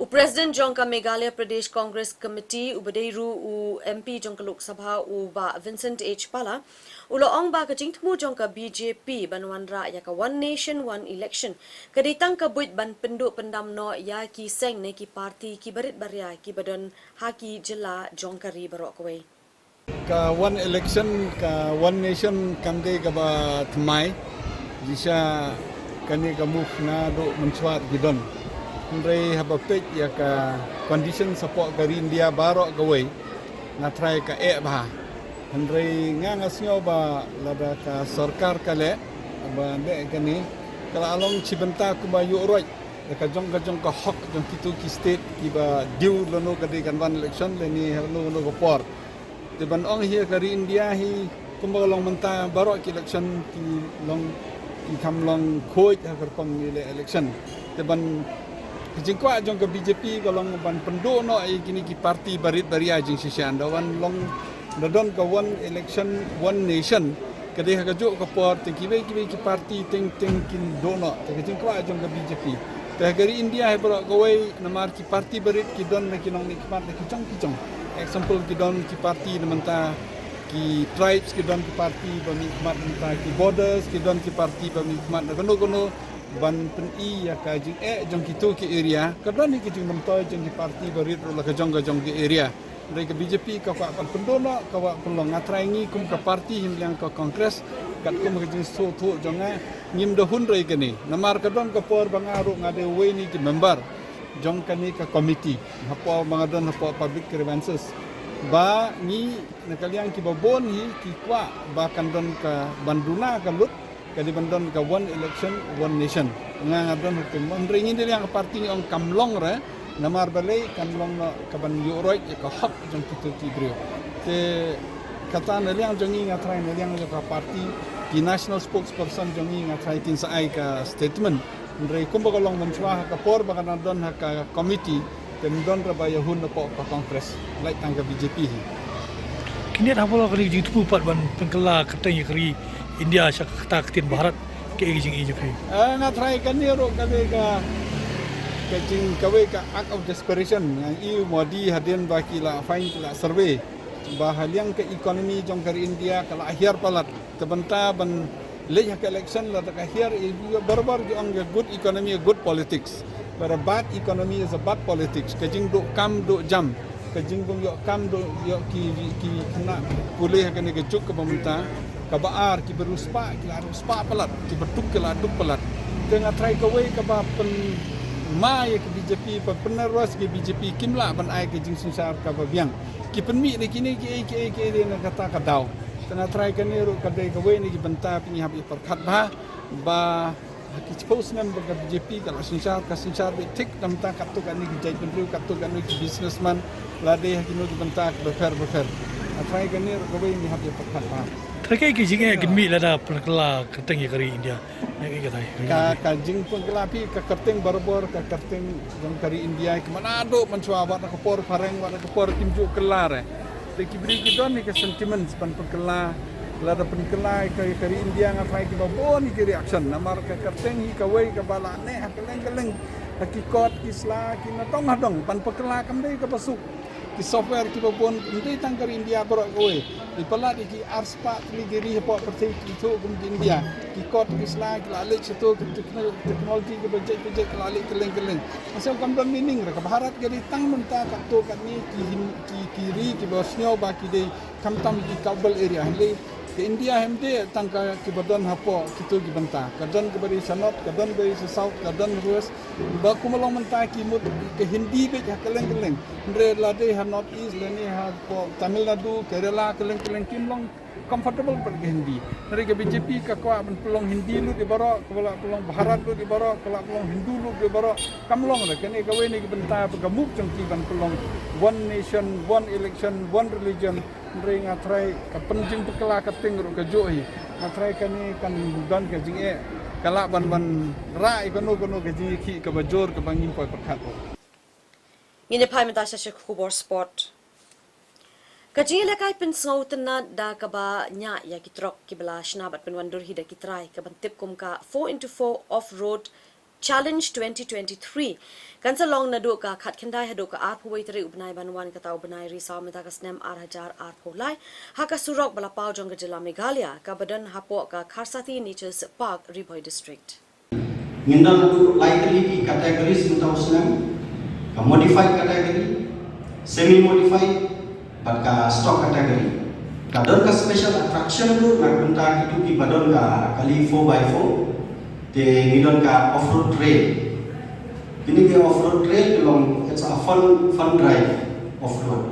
U President jong ka Meghalaya Pradesh Congress Committee, u ba dei ruh u M P jong ka Lok Sabha, u Bah Vincent H Pala, u la ong ba ka jingthmu jong ka B J P ban wanrah ïa ka One Nation One Election ka dei tang ka buit ban pynduh pyndam noh ïa ki seng ne ki parti ki barit baria ki ba don ha ki jylla jong ka ri baroh kawei. Ka one election, ka one nation kam dei kaba thymmai. Jingshisha kane ka move naduh mynshuwa ki don. Hynrei haba peit ïa ka condition shapoh ka ri India baroh kawei, nga tharai ka eh bha. Hynrei nga nga sngew ba lada ka sorkar ka leh ba leh kane, ka la long shi bynta kumba ïuh roit da ka jong ka jong ka hok jong kito ki state kiba dei lano ka dei kan one election lane ha lano lano ka por. Te ban ong hi ka ri India hi kumba ka long mynta baroh ki election ki long, ki kham long khuid ha ka rukom ngi leh election. Te ban ka jingkwah jong ka B J P ka long ban pynduh noh ïa kine ki parti barit baria jingshisha, da wan long, da don ka one election, one nation. Ka dei ha kajuh ka por te kiwei kiwei ki parti teng teng kin duh noh, te ka jingkwah jong ka B J P. Te ha ka ri India hi baroh kawei namar ki parti barit ki don na ki nongmihkhmat na ki jong ki jong. Example, ki don ki parti na mynta ki tribes, ki don ki parti ba mihkhmat na mynta ki borders, ki don ki parti ba mihkhmat na kano kano, ban pyni ïa ka jingeh jong kito ki area. Ka don hi ka jingmyntoi jong ki parti barit ruh la ka jong ka jong ki area. Hynrei ka B J P ka kwah ban pynduh noh, ka kwah pynlong. Nga tharai ngi kum ka parti hynliang ka Congress, katkum ka jingsngewthuh jong nga, ngim da hun re kane. Namar ka don ka por ba nga ruh nga dei uwei na ki member jong kane ka committee hapoh ba nga don hapoh public grievances, ba ngi na ka liang kiba bun hi ki kwah ba kan don ka ban duna ka lut, ka dei ban don ka one election, one nation. Nga nga don ha ka, hynrei ngi na liang ka parti ngi ong kam long re, namar balei, kan long noh ka ban ïuh roit ïa ka hok jong kito ki briew. Te kata na liang jong ngi nga tharai na liang jong ka parti, ki national spokesperson jong ngi nga tharai kin sa ai ka statement. Hynrei kumba ka long mynshuwa ha ka por ba ka na don ha ka committee, te ym don re ba ïa hun hapoh ka Congress, lait tang ka B J P hi. Kine ha bolo ka ri jingthmu pat ban pynkylla kyrteng ïa ka ri India sha kata ka ktien Bharat, kaei ka jingïeit jong phi? Ah, nga tharai kane ruh ka dei ka, ka jing kawei ka act of desperation. Nga i Modi hadien ba ki la find, ki la survey ba ha liang ka economy jong ka ri India ka la hiar palat. Te bynta ban leit ha ka election lada ka hiar, i barabor ki ong ka good economy a good politics. But a bad economy is a bad politics. Ka jingduh kam duh jam, ka jingbym ïoh kam duh ïoh ki, ki khynnah pule ha kane ka juk kaba mynta. Kaba ar, kiba riewspah ki la riewspah palat, kiba duk ki la duk palat. Te nga tharai kawei kaba pynma ïa ka B J P, ba pynnervous ïa ka B J P, kim lah ban ai ka jingsynshar kaba biang. Ki pynmih na kine kiei kiei kiei na kata ka daw. Te nga tharai kane ruh ka dei kawei na ki bynta ba ngi hap ïa pyrkhat bha, ba ha ki shiphew snem ba ka B J P ka la synshar, ka synshar beit thik, na bynta katto katne ki jaitbynriew, katto katne ki businessman, lade ha kino ki bynta kiba pher ba pher. Nga tharai kane ruh kawei ngi hap ïa pyrkhat bha. Tharai kaei ka jingeh kin mih lada pynkylla kyrteng ïa ka ri India? Ka, ka jingpynkylla phi ka kyrteng barabor, ka kyrteng jong ka ri India, ka mano naduh mynshuwa, wat na ka por phareng, wat na ka por kim ju kylla re. Te ki briew ki don hi ka sentiments ban pynkylla. Lada pynkylla ïa ka, ïa ka ri India, nga tharai kiba bun hi ki reaction. Namar ka kyrteng hi kawei kaba la neh ha kylleng kylleng, ha ki kot ki sla, ki nadong hadong, ban pynkylla kam dei kaba suk. Ki software kiba bun, ym dei tang ka ri India baroh kawei. Te palat ïa ki arspah tylli ki ri hapoh pyrthei ki thuh kum ka India. Ki kot ki sla ki la leit shato, ki techno-, technology kiba jait ba jait ki la leit kylleng kylleng. Nga sngew kam don meaning re, ka Bharat ka dei tang mynta katto katne ki hin, ki, ki ri kiba sngew ba ki dei khamtam ki coastal area. Hynrei ka India hi ym dei tang ka kiba don hapoh kito ki bynta. Ka don kaba dei sha north, ka don kaba dei sha south, ka don west. Ba kum long mynta ki mut ka Hindi beit ha kylleng kylleng. Hynrei lade ha north east lane hapoh Tamil Nadu, Kerala, kylleng kylleng kim long Comfortable bad ka Hindi. Hynrei ka B J P ka kwah ban pynlong Hindi lut ïa baroh, ka kwah pynlong Bharat lut ïa baroh, ka kwah pynlong Hindu lut ïa baroh. Kam long re, kane kawei na ki bynta ba ka MoP jong ki ban pynlong one nation, one election, one religion. Hynrei nga tharai ka pynjingpynkhlaiñ ka ting ruh ka juh hi. Nga tharai kane kan don ka jingeh, ka lah ban ban rah ïa kano kano ka jingïakhih kaba jur kaba ngim poi pyrkhat ruh. Ngin ïa phai mynta sha shi khubor sport. Ka jingïalehkai pynsngew tynnad da kaba ñiah ïa ki trok kiba la shna bad pynwandur hi da ki trai, kaban tip kum ka four into four Off-Road Challenge twenty twenty-three, kan sa long naduh ka khatkhyndai haduh ka arphew wei tarik u bnai ban wan, kata u bnai Risaw mynta ka snem ar hajar arphew lai, ha ka surok ba la paw jong ka jylla Meghalaya, kaba don hapoh ka Kharsathi Nature's Park, Ri Bhoi District. Ngin don haduh lai tylli ki categories mynta u snem, ka modified category, semi modified, bad ka stock category. Ka don ka special attraction ruh na ka bynta kito kiba don ka kali four by four, te ngi don ka off-road trail. Kine ki off-road trail ki long, it's a fun, fun drive off-road.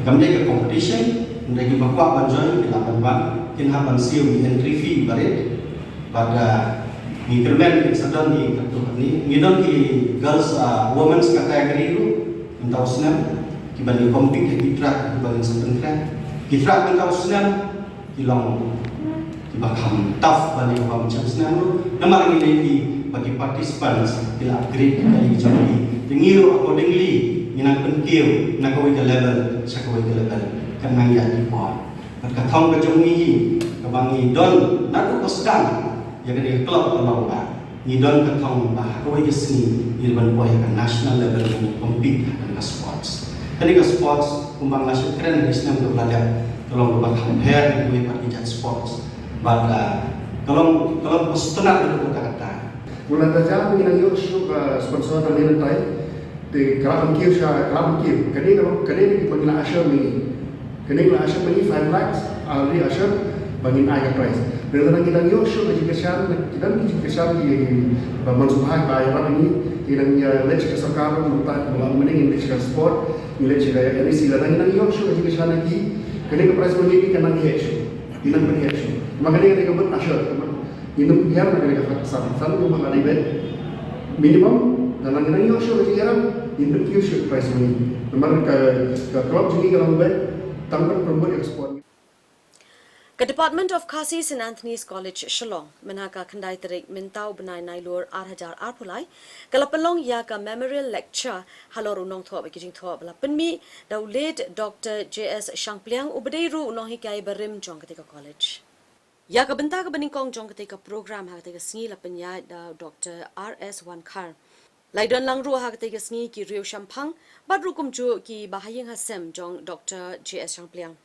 Kam dei ka competition, hynrei kiba kwah ban join ki lah ban wan, kin hap ban siew ïa entry fee barit. Bad, uh, ngi kyrmen kin sa don ki katto katne. Ngi don ki girls, uh, women's category ruh mynta u snem, kiba ngi compete ïa ki track kiba ngin sa pynkhreh. Ki track mynta u snem ki long kiba kham tough ban ïa ka bam chance snem ruh. Namar ngi dei ki ba ki participants ki la upgrade ki kali jong ki. Te ngi ruh accordingly ngi nang pynkiew na kawei ka level sha kawei ka level. Kan nang ïaid ki por. Bad ka thong ka jong ngi hi kaba ngi don naduh ba sdang ïa kane ka club ka long ba ngi don ka thong ba ha kawei ka sngi ngi ban poi ha ka national level ban compete ha kane ka sports. Kane ka sports kumba nga la shu kren ha ki snem kaba la dep, ka long kaba kham pher na kiwei pat ki jait sports. Bad, ah, ka long, ka long kaba sngewtynnat na kata kata. Mula ka jam ngi nang ïoh shuh ka sponsor na ngi nang tai. Te ka la ban kiew sha, ka la ban kiew. Kane ka, kane ka ba ngi la usher ma ngi. Kane ngi la usher ma ngi five lakhs, already usher, ba ngin ai ka prize. Te lada ngi dang ïoh shuh ka jingkyrshan, ki dang ki jingkyrshan ki, ba man sngewbha ba ïarap ïa ngi, ngi dang ïaleit sha ka sorkar, mynta ba la mynne ngi leit sha ka sport, ngi leit sha ka N E C, lada ngi dang ïoh shuh ka jingkyrshan na ki, kane ka prize ma ngi ka nang heh shuh. Ka nang heh shuh. Ma kane ka dei ka mut usher, ka mut Ngin ym hiar na kane ka khat san, san ka mut la dei beit. Minimum, lada ngi nang ïoh shuh ka jingïarap, ngin ym ïoh shuh ka prize money. Namar ka, ka club jong ngi ka long beit tang ban promote ïa ka sport. Ka Department of Khasi Saint Anthony's College Shillong, mynha ka khyndai tarik mynta u bnai Nailur ar hajar arphew lai, ka la pynlong ïa ka Memorial Lecture halor u nongthoh bad ki jingthoh ba la pynmih da u late Doctor J S Shangpliang, uba dei ruh u nonghikai barim jong katei ka college. Ïa ka bynta kaba nyngkong jong katei ka program ha katei ka sngi la pynïaid da u Doctor R S Wankhar. La ïadon lang ruh ha katei ka sngi ki riewshemphang bad ruh kumjuh kiba ha ïing ha sem jong Doctor J S Shangpliang.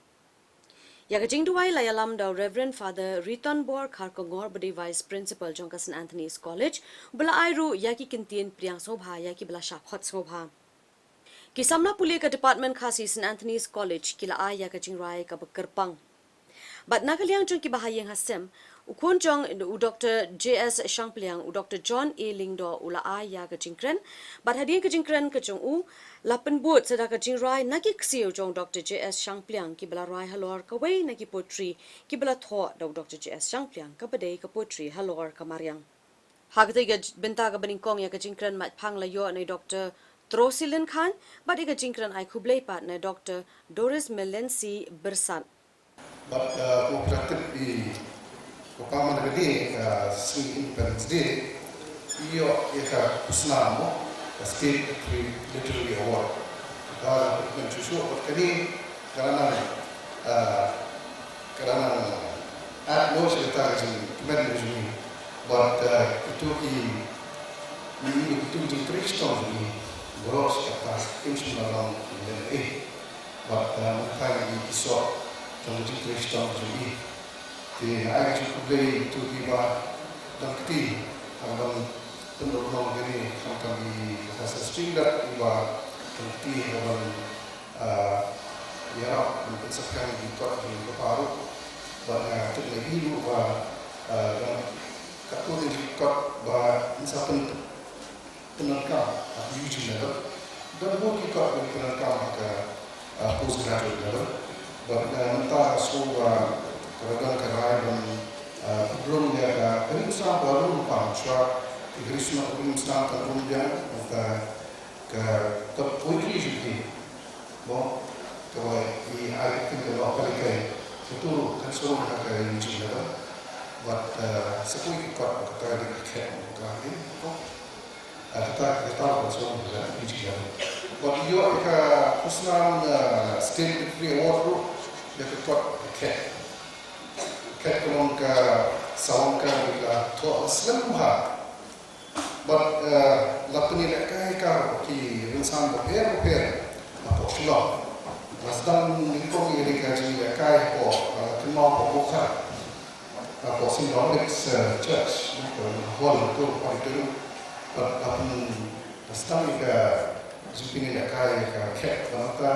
Ïa ka jingduwai la ïalam da u Reverend Father Ritonbor Kharkongor, ba dei Vice Principal jong ka Saint Anthony's College, ba la ai ruh ïa ki kyntien pdiang sngewbha ïa kiba la shah khot sngewbha. Ki samla pule ka Department Khasi Saint Anthony's College ki la ai ïa ka jingrwai kaba kyrpang. Bad na ka liang jong kiba ha ïing ha sem, u khun jong u Doctor J S Shangpliang, u Doctor John A Lyngdoh, u la ai ïa ka jingkren. Bad hadien ka jingkren ka jong u, la pynbud sa da ka jingrwai na ki ksiew jong u Doctor J S Shangpliang kiba la rwai halor kawei na ki poetry kiba la thoh da u Doctor J S Shangpliang, kaba dei ka poetry halor ka mariang. Ha katei ka bynta kaba nyngkong ïa ka jingkren maitphang la ïoh na i Doctor Trosilin Khan, bad ïa ka jingkren ai khublei pat na i Doctor Doris Melensi Byrsat. Bad, uh, ko pynthut i ko pa man ka dei ka sngi Independence Day, i ïoh ïa ka khusnam mo, ka State Literary Award. Ka la pynthut shuh shuh bad ka dei ka la nang, uh, ka la nang, uh, add mo sha kata ka jingkmen ka jong ngi. Bad, uh, kito ki, ngi, kito ki jingtrei shitom jong ngi baroh shi katta kim shym la long lem eh. Bad, uh, mynta ngi ki soh jong ka jingtrei shitom jong ngi. Te nga ai ka jingkhublei ïa kito kiba dang kti ha ka ban pynurlong kane, khamtam i Professor Stingrat iba dang kti ha ka ban, ah, ïarap ban pynsaphriang ïa ki kot jong ka pa ruh. Bad nga tip lagi ruh ba, ah, dang katto katne ki kot ba ngin sa pyn, pyndonkam ha ka U G level. Don bun ki kot ba ngin pyndonkam ha ka, ah, postgraduate level. Bad, ah, mynta nga sngew ba Ka la don ka rai ban, eh, pynrung ïa ka ring shnong ba rung pang shuwa, ka ring shnong, ka ring shnong kan rung biang, ka, ka, ka poetry jong ki. Mo, kaba i ai ka ktien ka lok ka likai. Katu kan shu rung ha ka U G level. Bad, eh, sa kawei ka kot kata ka dei ka khet, ka dei, ko. Ah, kata, kata ka song ka U G level. Bad ïoh ïa ka khusnam, ah, State Literary Award ruh ïa ka kot ka khet. Khet ka long ka sawang ka ba la thoh slem bha. Bad, ah, la pynïalehkai ka ruh ki rynsan bapher bapher hapoh Shillong. La sdang nyngkong ïa ka jingïalehkai hapoh, ah, kynmaw hapoh Bokajan. Hapoh Saint Dominic's, eh, Church, eh, hall, tu, auditorium. Bad, bad, hmm, la sdang ïa ka jingpynïalehkai ïa ka khet, bad nangta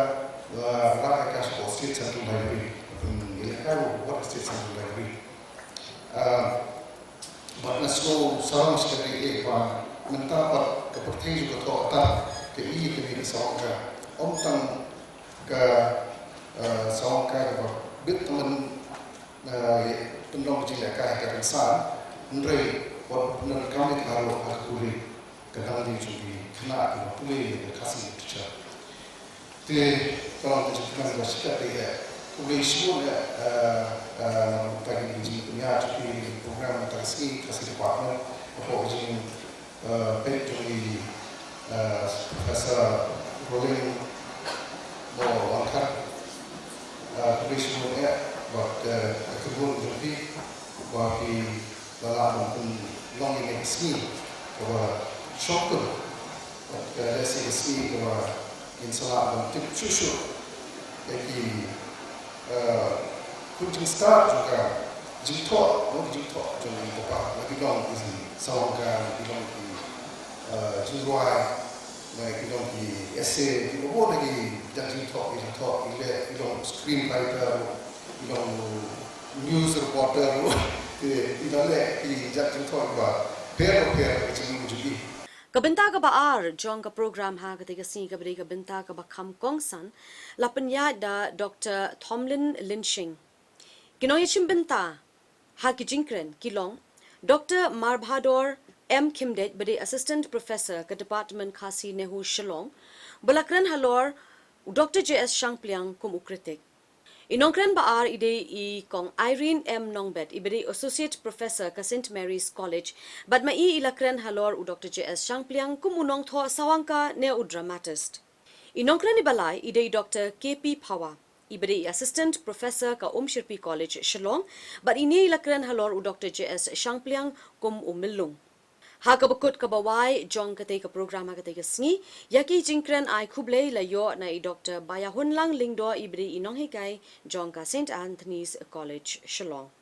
la rah ïa ka sha State Central Library. Bad, hmm, ïalehkai wat ha State Central Library. Ah, bad nga sngew sarong shikatdei eh ba mynta pat ka pyrthei jong ka thoh katta ka i kane ka sawang ka. Ym tang ka, eh, sawang ka kaba bit tang ban, eh, pynlong ka jinglehkai ha ka rynsan, hynrei wat pyndonkam ïa ka ruh ha ka pule, ka dang dei jong ki khynnah kiba pule ïa ka Khasi literature. Te ka long ka jingkmen ba shikatdei eh. Khublei shibun eh, eh, eh, na ka bynta ka jingpynïaid jong phi ïa ka program mynta ka sngi, Khasi Department, hapoh ka jing eh, peit jong i, eh, Professor Rolling Mo Wangkar. Eh, khublei shibun eh, bad, eh, ka kyrwoh jong phi, ba phi la lah ban pynlong ïa kane ka sngi kaba shongkun. Bad ka dei ka sngi kaba ngin sa lah ban tip shuh shuh ïa ki, eh, khun jingstad jong ka jingthoh, no, ki jingthoh jong u papa, la ki long ki sawang ka, la ki long ki, eh, jingrwai, la ki long ki essay, ki bun na ki jait jingthoh, ki jingthoh, ki leh, ki long screen writer, ki long news reporter, ki, ki la leh ki jait jingthoh kiba pher bapher ha ka jingim jong ki. Ka bynta kaba ar jong ka program ha katei ka sngi kaba dei ka bynta kaba kham kongsan, la pynïaid da Doctor Thomlin Lynshing. Ki nongïashim bynta ha ki jingkren ki long Doctor Marbhador M Khymdeit, ba dei Assistant Professor ka Department Khasi NEHU Shillong, ba la kren halor u Doctor J S Shangpliang kum u kritik. I nongkren ba ar i dei i Kong Irene M Nongbet, iba dei Associate Professor ka Saint Mary's College, bad ma i i la kren halor u Doctor J S Shangpliang kum u nongthoh sawang ka ne u dramatist. I nongkren iba lai i dei Doctor K P Phawa, iba dei i Assistant Professor ka Umshyrpi College, Shillong, bad ine i la kren halor u Doctor J S Shangpliang kum u myllung. Ha kaba kut kaba wai jong katei ka program ha katei ka sngi, ïa ki jingkren ai khublei la ïoh na i Doctor Baiahunlang Lyngdoh, iba dei i nonghikai jong ka Saint Anthony's College, Shillong.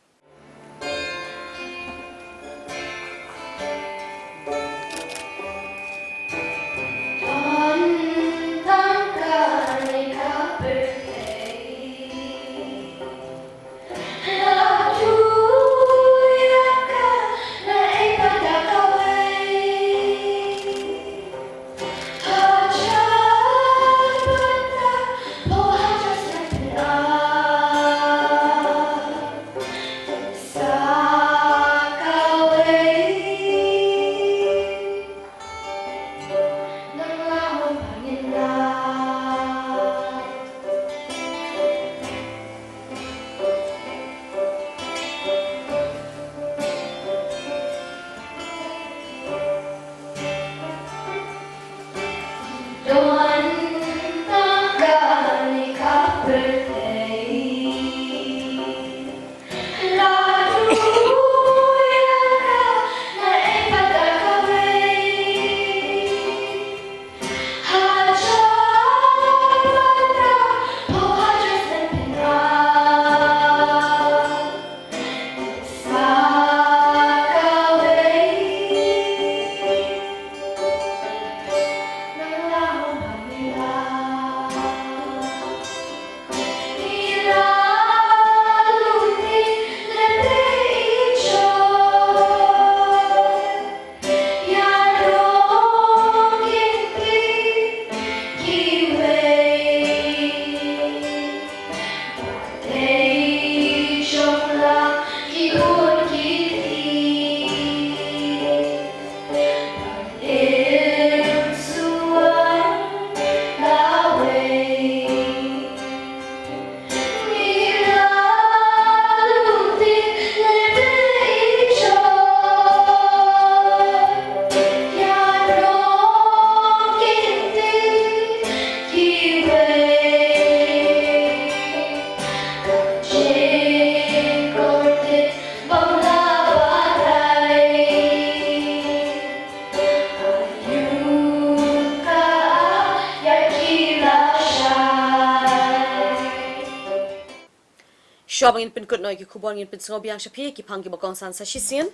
Shuwa ba ngin pynkut noh ïa ki khubor, ngin pynsngew biang sha phi ki phang kiba kongsan sa shisien.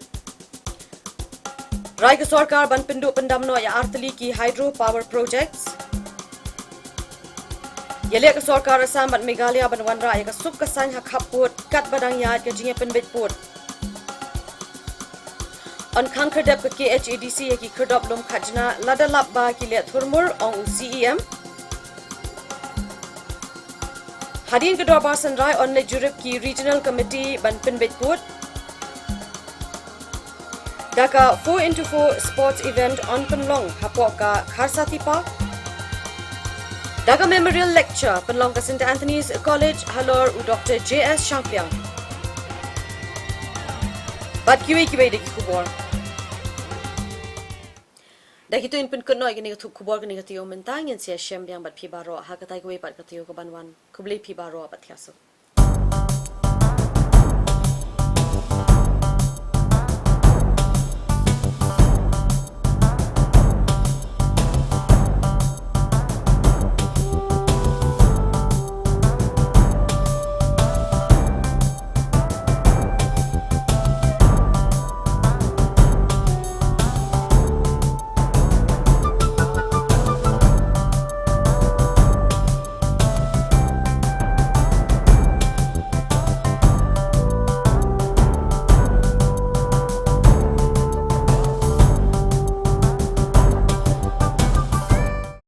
Rai ka sorkar ban pynduh pyndam noh ïa artylli ki hydro power projects. Ïaleh ka sorkar Assam bad Meghalaya ban wanrah ïa ka suk ka saiñ ha khappud katba dang ïaid ka jingïapynbeit pud. Yn khang khyrdep ka K H A D C ïa ki khyrdop lum khatjnah lada lap ba ki leh thurmur, ong u C E M. Hadien ka dorbar synrai yn leit jurip ki Regional Committee ban pynbeit pud. Da ka four into four sports event yn pynlong hapoh ka Kharsati Park. Da ka Memorial Lecture pynlong ka Saint Anthony's College halor u Doctor J S Shangpliang. Bad kiwei kiwei de ki khubor. Da kito ngin pynkut noh ïa kane ka thup khubor kane ka taïew mynta, ngin sa ïashem biang bad phi baroh ha katai kawei pat ka taïew kaban wan. Khublei phi baroh bad thiah suk.